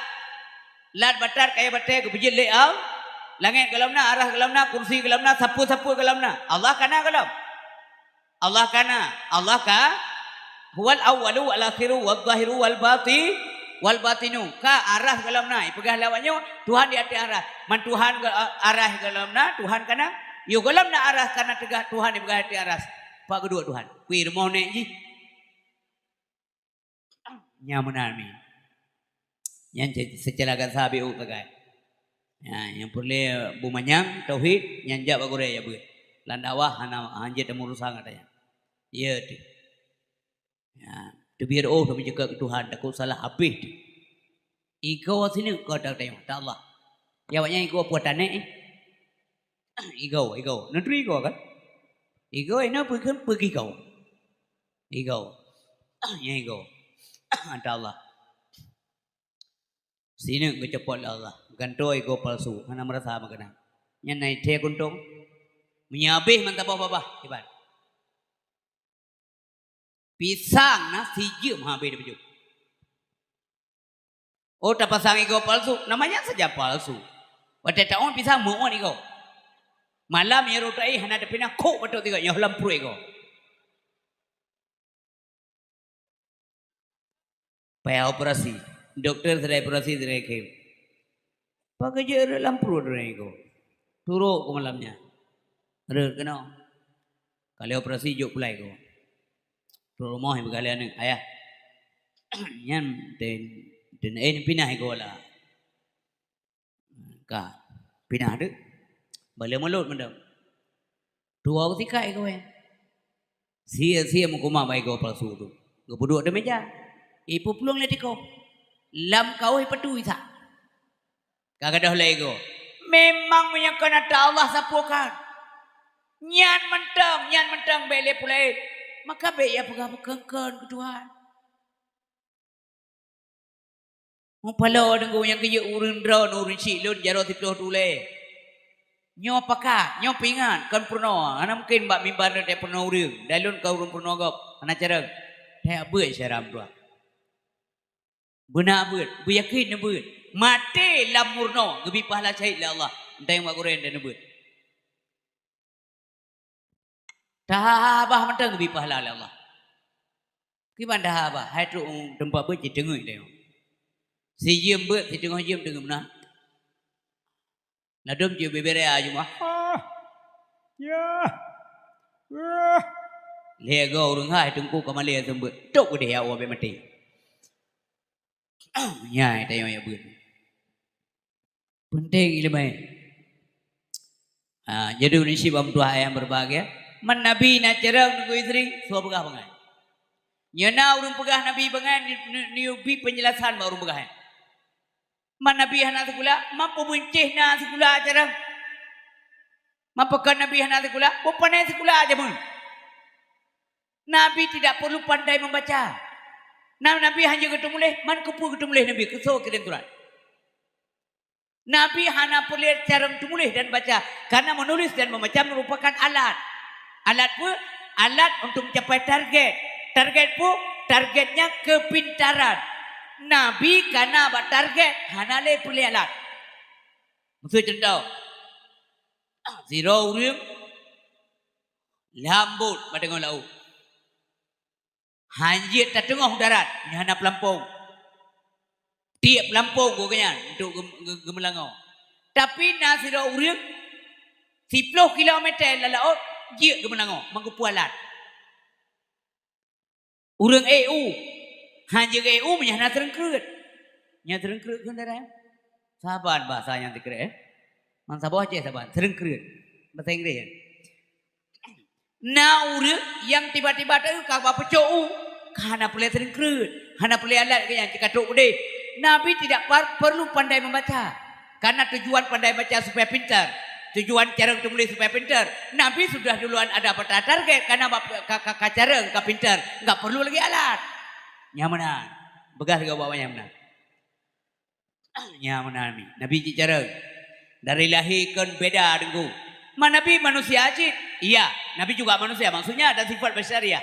Lat batat kayée batée geupeujeuet lé Allah. Langét gohlom na, aras gohlom na, kursi gohlom na, sapeue-sapeue gohlom na. Allah ka na gohlom? Allah ka na. Allah ka, "Huwal awwalu wal akhiru waz zahiru wal bati-, wal batinu." Ka aras gohlom na. Ipeugah lé awak nyoe, Tuhan di ateueh aras. Man Tuhan go-, aras gohlom na, Tuhan ka na. Yoh gohlom na aras ka na teuga Tuhan ipeugah ateueh aras. Pat geuduek Tuhan? Peue rumoh nèk jih? Nyan meunan mi. Nyan ce-, seucara gata sabe u sagai. Nyan, nyang peureulée beumanyang tauhid, nyan jak bak gurée jak beuet. Lam dakwah hana, hanjeuet tameurusan gata nyan. Iya teuh. Nyan, teubiet oh, tapi cakap keu Tuhan, takot salah habéh teuh. Igoe sineuk ka tanyong, ta Allah. Ya, awaknyan igoe peue tanek, eh? Igoe, igoe. Neuturi igoe kan? Igoe, inoe peue kheun, peue igoe? Igoe. Nyan igoe. Ata Allah. Sineuk geucopot lé Allah. Gantoe igoe palsu. Hana meurasa meukeunang. Nyan na ithée kuntong. Meunyoe habéh meusaboh babah, kiban. Pisang na sijeuem habéh dipeujeuet. Oh, tapasang igoe palsu, namanya saja palsu. Watée taôn pisang meuôn igoe. Malam nyang rot aé hana tapinah, kok batok tiga nyoe lam pruet igoe. Payah operasi. Dokto sidroe operasi, sidroe khem. Pakon jeuet rot lam pruet droe igoe. Turok keu malam nyan. Rot keunoe. Ka lheueh operasi jok pulai igoe. Trok rumoh ipeugah lé aneuk, "Ayah, nyan ten, ten, eh, pinah igoe lah." Ka pinah deuh. Balée mulot mantong. Tuwoe sikat igoe. Sie-sie meukumah bak igoe palsu tu. Geupeuduek di meja. Ipeuplueng lé tikoh. Lam kaoh peutui sa. Ka gadôh lé goe. Memang meunyoe kon ata Allah sapeue kan. Nyan mantong, nyan mantong bék lé peulaén. Maka bék ya peugah-peugah kon keu Tuhan. Mupaloe deungon nyang keu ureuëng droe, ureuëng syiek lôn jaroe siplôh tulée. Nyoe pakat, nyoe peuingat, kon peurunoe. Hana mungken bak mimbar nyoe teupeureunoe ureuëng. Dan lôn ka ureuëng peurunoe gob, hana carông. Teuh beuet syedara meutuah. Beuna beuet, beuyakén neubeuet. Maté lam meurunoe, geubri pahala syahid lé Allah. Entah nyang bak gurée dan neubeuet. Tahabah mantong geubri pahala lé Allah. Kiban tahabah, hai trok teumpat beuet cit teungeut teuh. Sijeuem beuet, siteungoh jeuem teungeut meunan. Ladôm jeuet bebere aju mah. Ah. Ya. Ah. Lé goe ureuëng hai teungku ka malée seumeubeuet. Tok udeh ya Allah bék maté. Nyai tayong ya beuet. Penting ileumé. Ha, jadi ureuëng syiek bak meutuah nyang berbahagia. Man Nabi na carông ngon istri, soe peugah bangai. Nyoe na ureuëng peugah Nabi bangai, ni, ni, ni ubi penjelasan bak ureuëng peugah nyan. Man Nabi hana sikula, man peubeuncéh na sikula carông. Man pakon Nabi hana sikula, beupané sikula jameun. Nabi tidak perlu pandai membaca. Na Nabi hana geuteumuléh, man keupeue geuteumuléh Nabi, keu soe kirém surat. Nabi hana peureulée carông teumuléh dan baca, karena menulis dan membaca merupakan alat. Alat peue? Alat untuk mencapai target. Target peue? Targetnya kepintaran. Nabi kana bak target, hana lé peureulée alat. Miseu cuntoh, sidroe ureuëng lam bot bak teungoh laôt. Hanjeuet tateungoh u darat, nyoe hana peulampông. Tiek peulampông gobnyan untuk geu-, geu-, geumeulangoe. Tapi na sidroe ureuëng siplôh kilometer lam laôt jeuet geumeulangoe, meugeupeue alat. Ureuëng ék u, hanjeuet ék u meunyoe hana treungkreuet. Nyan treungkreuet kheun darat. Saban bahasa nyang treungkreuet, eh? Man saboh Aceh saban, treungkreuet. Bahasa Inggréh nyan. Na ureuëng nyang tiba-tiba teuka bak peucok u, ka hana peureulée treungkreuet, hana peureulée alat keu nyan, cit ka trok udeh. Nabi tidak par-, perlu pandai membaca. Karena tujuan pandai baca supaya pintar. Tujuan carông teumuléh supaya pintar. Nabi sudah duluan ada peta target, karena bak-, ka, ka, ka carông, ka pintar. Enggak perlu lagi alat. Nyan meunan. Peugah lagée awak nyan meunan. Nyan meunan Nabi. Nabi cit carông. Dari lahé kon beda deungon. Man Nabi manusia cit? Iya, Nabi juga manusia. Maksudnya ada sifat basyariah.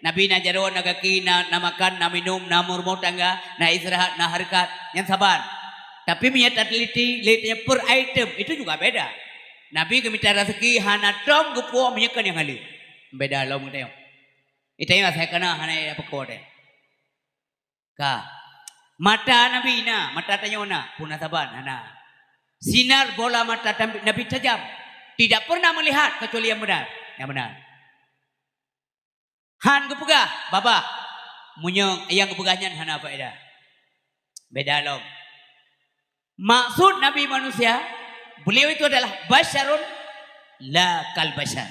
Nabi na jaroe, na gaki, na, na makan, na minum, na meurumoh tangga, na istirahat, na hareukat. Nyan saban. Tapi meunyoe tateliti, lé tanya per item, itu juga beda. Nabi geumita raseuki hana tom geupuwoe meunyoe kon nyang haleue. Beda lom ngon tanyoe. Di tanyoe asai kana hana peuko teh. Ka. Mata Nabi na, mata tanyoe na, peue na saban, hana. Sinar bola mata tam-, Nabi tajam. Tidak pernah melihat kecuali yang benar. Yang benar. Han geupeugah, babah. Meunyoe nyang geupeugah nyan hana faedah. Beda lom. Maksud Nabi manusia, beliau itu adalah basyarun la kal basyar.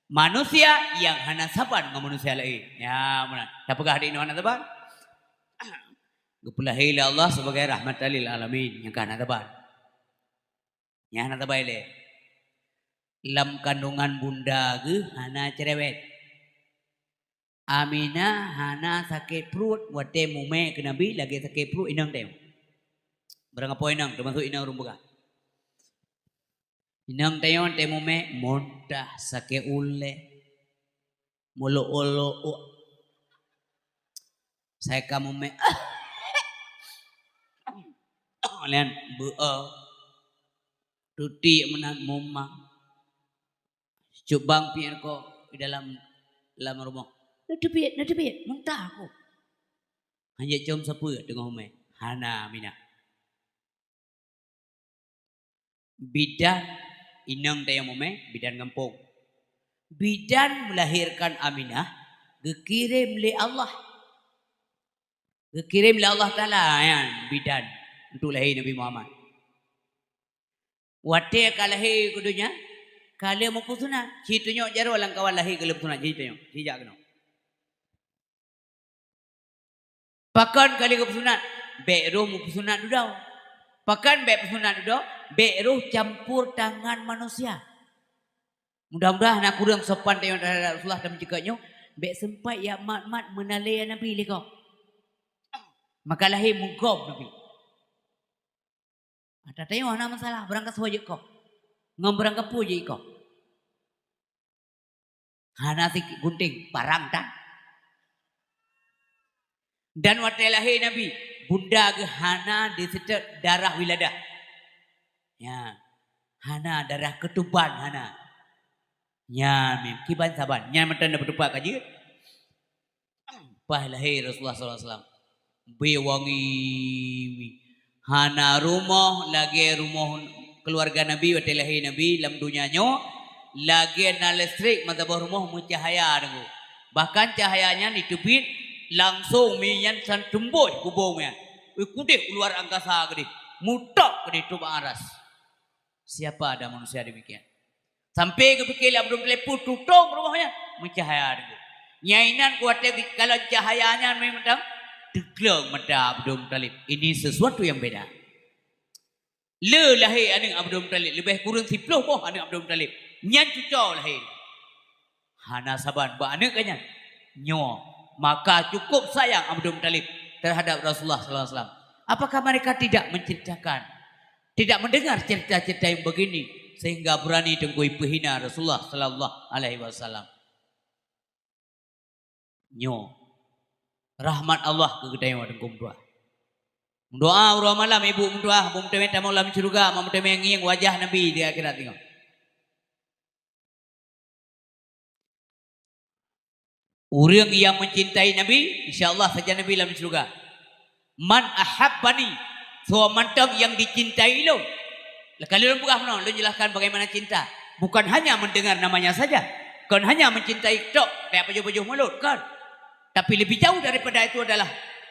Manusia yang hana saban ngon manusia laén. Ya, meunan. Tapeugah di inoe hana saban. Geupeulahé lé Allah sebagai rahmatan lil alamin, nyang ka hana saban. Nyang hana saban ilée. Lam kandungan bunda geuh hana cerewet. Aminah hana sakét pruet watée mumé keu Nabi lagée sakét pruet inong tanyoe. Barang apoe inong, teumasok inong ureuëng peugah. Inong tanyoe watée mumé muntah, sakét ulée, meulok-olok. Sai ka mumé, lian beu-o, tuti meunan mumang. Cubang piet ko di dalam, lam rumoh. Neuteubiet, neuteubiet, muntah aku. Hanjeuet com sapeue teungoh mumé. Hana Aminah. Bidan inong tanyoe mumé, bidan gampông. Bidan melahirkan Aminah geukirém lé Allah. Geukirém lé Allah Taala nyan bidan untuk lahé Nabi Muhammad. Watée ka lahé keu donya, ka lheueh meupeusunat. Ci tunyok jaroe lam kawan lahé ka lheueh peusunat, ci tunyok, ci jak keunoe. Pakon ka lheueh geupeusunat? Bèk roh meupeusunat dudoe. Pakon bèk peusunat dudoe? Bèk roh campur tangan manusia. Mudah-mudahan hana kureueng sopan tanyoe terhadap Rasulullah dan meunyeukot nyoe, bèk seumpat jak mat-mat meunalée Nabi lé gob. Maka lahé meugom Nabi. Ata tanyoe hana masalah, barangkasoe jeuet koh. Ngon barangkapeue jeuet koh. Hana sigunting parang tan. Dan watée lahé Nabi, bunda geuh hana diseutôt darah wiladah. Ya, hana darah keutuban, hana. Nyan mim, kiban saban. Nyan mantong na peutupat ka jeuet. Paih lahé Rasulullah sallallahu alaihi wasallam. Beuwangi. Hana rumoh lagée rumoh keuluwarga Nabi watée lahé Nabi lam donya nyoe, lagée na listrik meusaboh rumoh meucahya deungoe. Bahkan cahya nyan jiteubiet langsong minyan san teumbôh bubông nyan. Wih, kudeh u luar angkasa keudeh. Mutok keudeh teuh bak aras. Siapa ada manusia demikian? Sampai geupike lé Abdul Muthalib peue tutong rumoh nyan, meucahya deungoe. Nyan inan watée geukalon cahya nyan mantong, teuklong mata Abdul Muthalib. Ini sesuatu yang beda. Le lahé aneuëk Abdul Muthalib, leubeh kureueng siploh boh aneuëk Abdul Muthalib. Nyan cuco lahé. Hana saban bak aneuëk geuh nyan. Nyoe, maka cukup sayang Abdul Muthalib terhadap Rasulullah sallallahu alaihi wasallam. Apakah mereka tidak menceritakan, tidak mendengar cerita-cerita yang begini sehingga berani Teungku ipeuhina Rasulullah sallallahu alaihi wasallam? Nyoe rahmat Allah keu geutanyoe Teungku meutuah. Meudoa uroe malam ibu meutuah, beu meuteumé tamong lam syeuruga, beu meuteumé ngieng wajah Nabi di akhirat nyoe. Ureuëng nyang mencintai Nabi, insya Allah sajan Nabi lam syeuruga. Man ahabbani, soe mantong nyang dicintai lôn. Laka lôn peugah meunoe, lôn jelaskan bagaimana cinta. Bukan hanya mendengar namanya saja. Kon hanya mencintai tok, kayak pajoh-pajoh mulut, kon. Tapi lebih jauh daripada itu adalah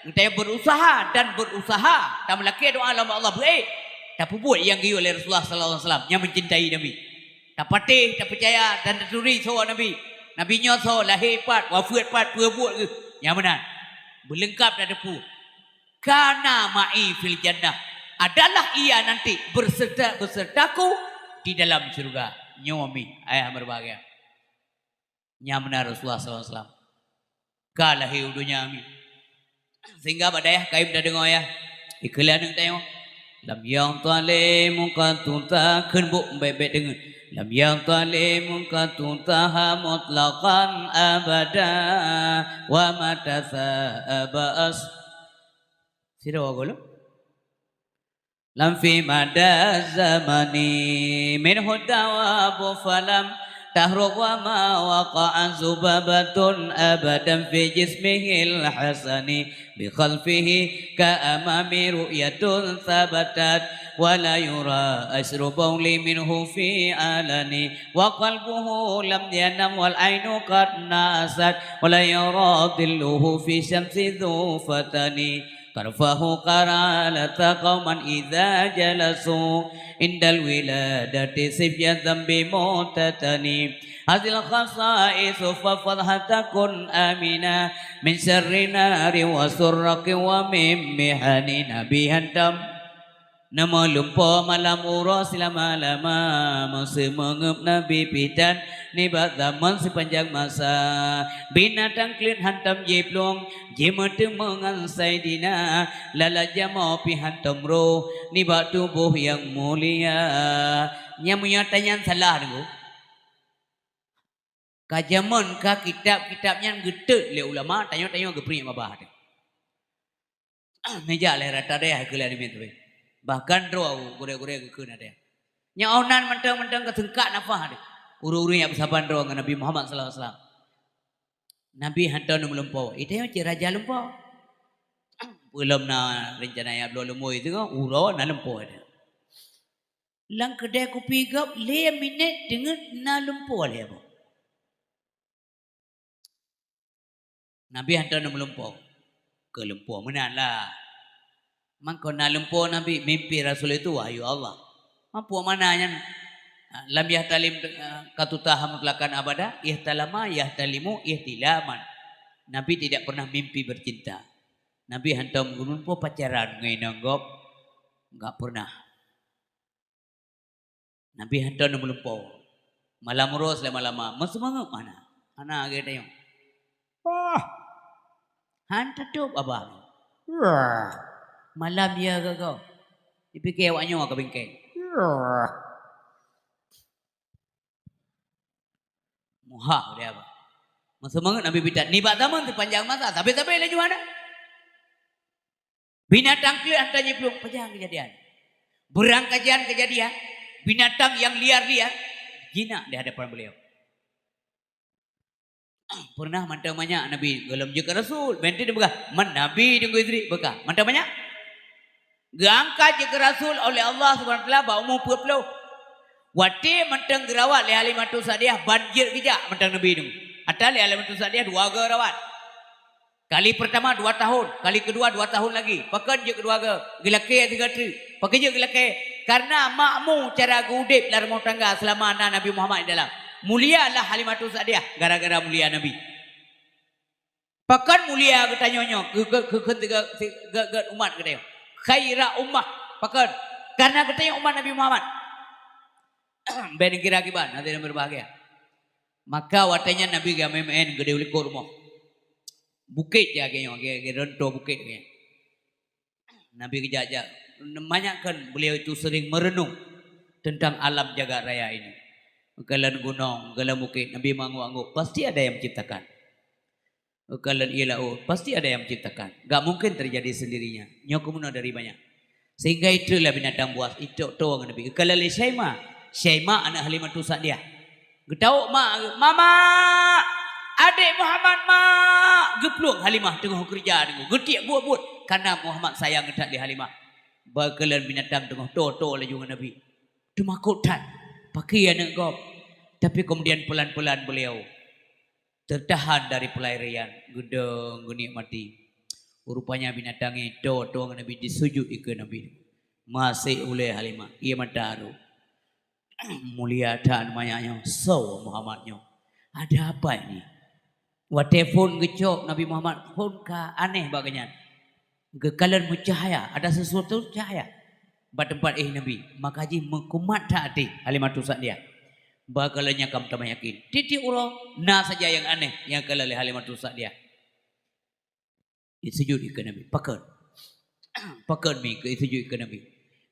geutanyoe berusaha dan berusaha, tameulakée doa lom Allah beuék, tapeubuet nyang geuyue lé Rasulullah sallallahu alaihi wasallam nyang mencintai Nabi. Tapatéh, tapeucaya dan taturi soe Nabi. Nabi nyoe soe, lahé pat, wafeuet pat, peue buet geuh, nyang meunan. Beuleungkap tateupeue. Kana ma'i fil jannah, adalah ia nanti berserta, besertaku di dalam syurga. Nyoe mi, ayah berbahagia. Nyang meunan Rasulullah sallallahu alaihi wasallam ka lahé u donya mi. Sehingga bak dayah kayém tadeungoe yah. Ikheun lé aneuëk tanyoe. Lam yadhlim qattu, takheun bôk bèk-bèk deungoe. Lam yadhlim qattu taha mutlaqan abada wa mata sa'aba as-, sidroe gohlom. Lam fi mada zamani minhu dawabu falam tahruk wa ma waqa'a zubabatun abadan fi jismihil hasani bi khalfihi ka amami ru'yatun sabatat wa la yura asru bauli minhu fi alani wa qalbuhu lam yanam wal ainu qad nasat wa la yura dhilluhu fi syamsi dhu fatani. Tarfahu qaralata qauman idza jalasu indal wiladati sibyan dzambi mutatani. Hazil khasaisu fafadhha takun amina min syarri nari wa surraqi wa min mihani. Nabi hantom neumeulimpôh malam uroe silama-lama, meuseumeungeueb Nabi pih tan nibak zaman sipanjang masa. Binatang kleuet hantom jiplueng, jimeuteumèe ngon Saidina, lalat jamoe pih hantom roh nibak tuboh nyang mulia. Nyang meunyoe tanyan salah deungoe. Ka jameun ka kitab-kitab nyan geutot lé ulama, tanyoe-tanyoe geupriek babah teuh. Neujak lé rata dayah keu lé aneuk miet teuh. Bahkan droe gurée-gurée geukheun ada. Nyan awnan mantong-mantong ka seungkat nafah teuh. Ureuëng-ureuëng nyang beusaban droe ngon Nabi Muhammad sallallahu alaihi wasallam. Nabi hantom neumeulimpôh. Itanyoe cit raja limpôh. Peulom na reuncana nyang bloe leumoi teungoh, uroe na limpôh teuh. Lam keudè kupi gob lhèe minèt teungeut na limpôh lhèe boh. Nabi hantom neumeulimpôh. Keu limpôh meunan lah. Mangko na limpôh Nabi, mimpi Rasul itu wahyu Allah. Meupeue makna nyan? Lam yahtalim, eh, qattu taha mutlaqan abada, ihtalama yahtalimu ihtilaman. Nabi tidak pernah mimpi bercinta. Nabi hantom geulumpoe pacaran ngon inong gob, enggak pernah. Nabi hantom geulumpoe. Malam uroe lama-lama, meuseumangat mana? Hana lagèe tanyoe. Wah! Han tatôb abah. Wah! Malam ya gaga. Dipike awak nyoe ka bingkai. Wah! Muhah dia abah. Meuseumangat Nabi bitat. Nibak zaman teupanjang masa, sabe-sabe laju hana. Binatang kleuet hantom jiplueng, pajan keujadian. Beurangkajan keujadian, binatang nyang liar-liar jinak di hadapan beliau. Pernah mantong manyak Nabi gohlom jeuet keu rasul, bèk teuk dipeugah, "Man Nabi teungku Idris," beuka. Mantong manyak. Geuangkat jeuet keu rasul oleh Allah Subhanahu wa Taala bak umu peuet ploh. Watèe mantong geurawat lé Halimatus Sa'diyah, ban jeuet geujak mantong Nabi teungku. Ata lé Halimatus Sa'diyah dua goe rawat. Kali pertama dua tahun, kali kedua dua tahun lagi. Pakon jeuet keudua goe? Geulakèe sigoe treuk. Pakon jeuet geulakèe? Karena makmu cara geuudép lam rumoh tangga seulama na Nabi Muhammad di dalam. Mulialah Halimatus Sa'diyah gara-gara mulia Nabi. Pakon mulia geutanyoe nyoe, geu-, geu-, geu-, geu-, geu-, geu-, umat geutanyoe. Khaira ummah. Pakon? Karena geutanyoe umat Nabi Muhammad. Bèk neukira kiban, hadirin berbahagia. Maka watèe nyan Nabi geumeu'en-meu'en geudeh u likot rumoh. Bukét jih lagèe nyoe, lagèe, lagèe rontoh bukét lagèe nyan. Nabi geujak-jak. Manyak kan beliau itu sering merenung tentang alam jagat raya ini. Kalon gunong, kalon bukét, Nabi meungangguk-angguk, pasti ada yang menciptakan. Kalon ié laôt, pasti ada yang menciptakan. Gak mungkin terjadi sendirinya. Nyoe keumeunoe dari banyak. Sehingga itrok lah binatang buas, itrok toe ngon Nabi. Kalon lé Syaimah. Syaimah aneuk Halimatus Sa'diyah. Geutawök mak, "Mama! Adék Muhammad, Mak!" Geuplueng Halimah teungoh keureuja teungku. Geutiek buet-buet. Karena Muhammad sayang that lé Halimah. Bak kalon binatang teungoh toe-toe laju ngon Nabi. Teumakot that. Pakri aneuk gob. Tapi kemudian pelan-pelan beliau tertahan dari pelarian, geudong geunikmati. Rupanya binatang nyan toe-toe ngon Nabi, disujut ikeue Nabi. Maséh ulèe Halimah, ié mata harôh. Mulia that manyak nyoe, soe Muhammad nyoe? Ada apa ini? Watèe phon geucok Nabi Muhammad, phon ka aneh bak geuhnyan. Geukalon meucahya, ada sesuatu cahya bak teumpat éh Nabi. Maka jih meukumat that até Halimatus Sa'diyah. Bak kalon nyan ka meutamah yakin. Tiep-tiep uroe na saja nyang aneh nyang kalon lé Halimatus Sa'diyah. Isujut ikeue Nabi. Pakon? Pakon mi keu isujut ikeue Nabi?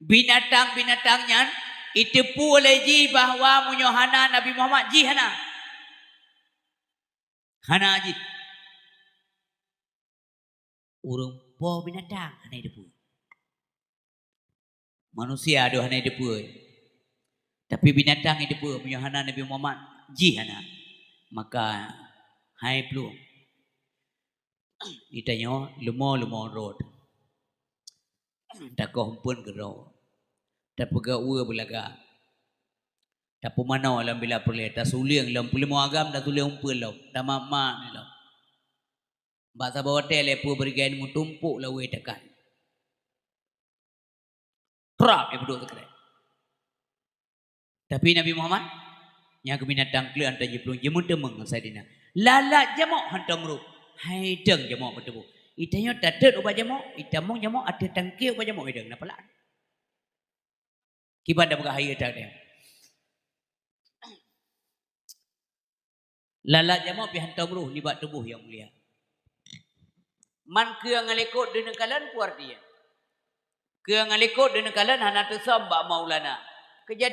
Binatang-binatang nyan iteupeue lé jih bahwa meunyoe hana Nabi Muhammad, jih hana. Hana jih. Ureueng po binatang hana jiteupeue. Manusia deuh hana jiteupeue. Tapi binatang jiteupeue, meunyoe hana Nabi Muhammad, jih hana. Maka hai plueng. Geutanyoe leumo-leumo rot. Takoh umpeuen keudroe. Tapeugah ueh beulaga. Tapeumanoe lam bila peureulèe, tasulieng lom peuleumô agam, tasulieng umpeuen lom, tamat-mat lom. Bak saboh watèe lé peue beureugai meutumpôk lawé takan. Trap, ipeuduek teukrek. Tapi Nabi Muhammad, nyan keuh binatang kleuet hantom jiplueng, jimeuteumèe ngon Saidina. Lalat jamok hantom rôh, hai deueng jamok meutuboh. Geutanyoe tatot ubak jamok, itamong jamok ateueh tangke ubak jamok, hai deueng na palat. Kiban tapeugah hai deueng. Lalat jamok pih hantom rôh nibak tuboh nyang mulia. Man keu nyang likot deuh neukalon peue arti nyan? Keu nyang likot deuh neukalon hana teusöm bak Maulana. Keujadi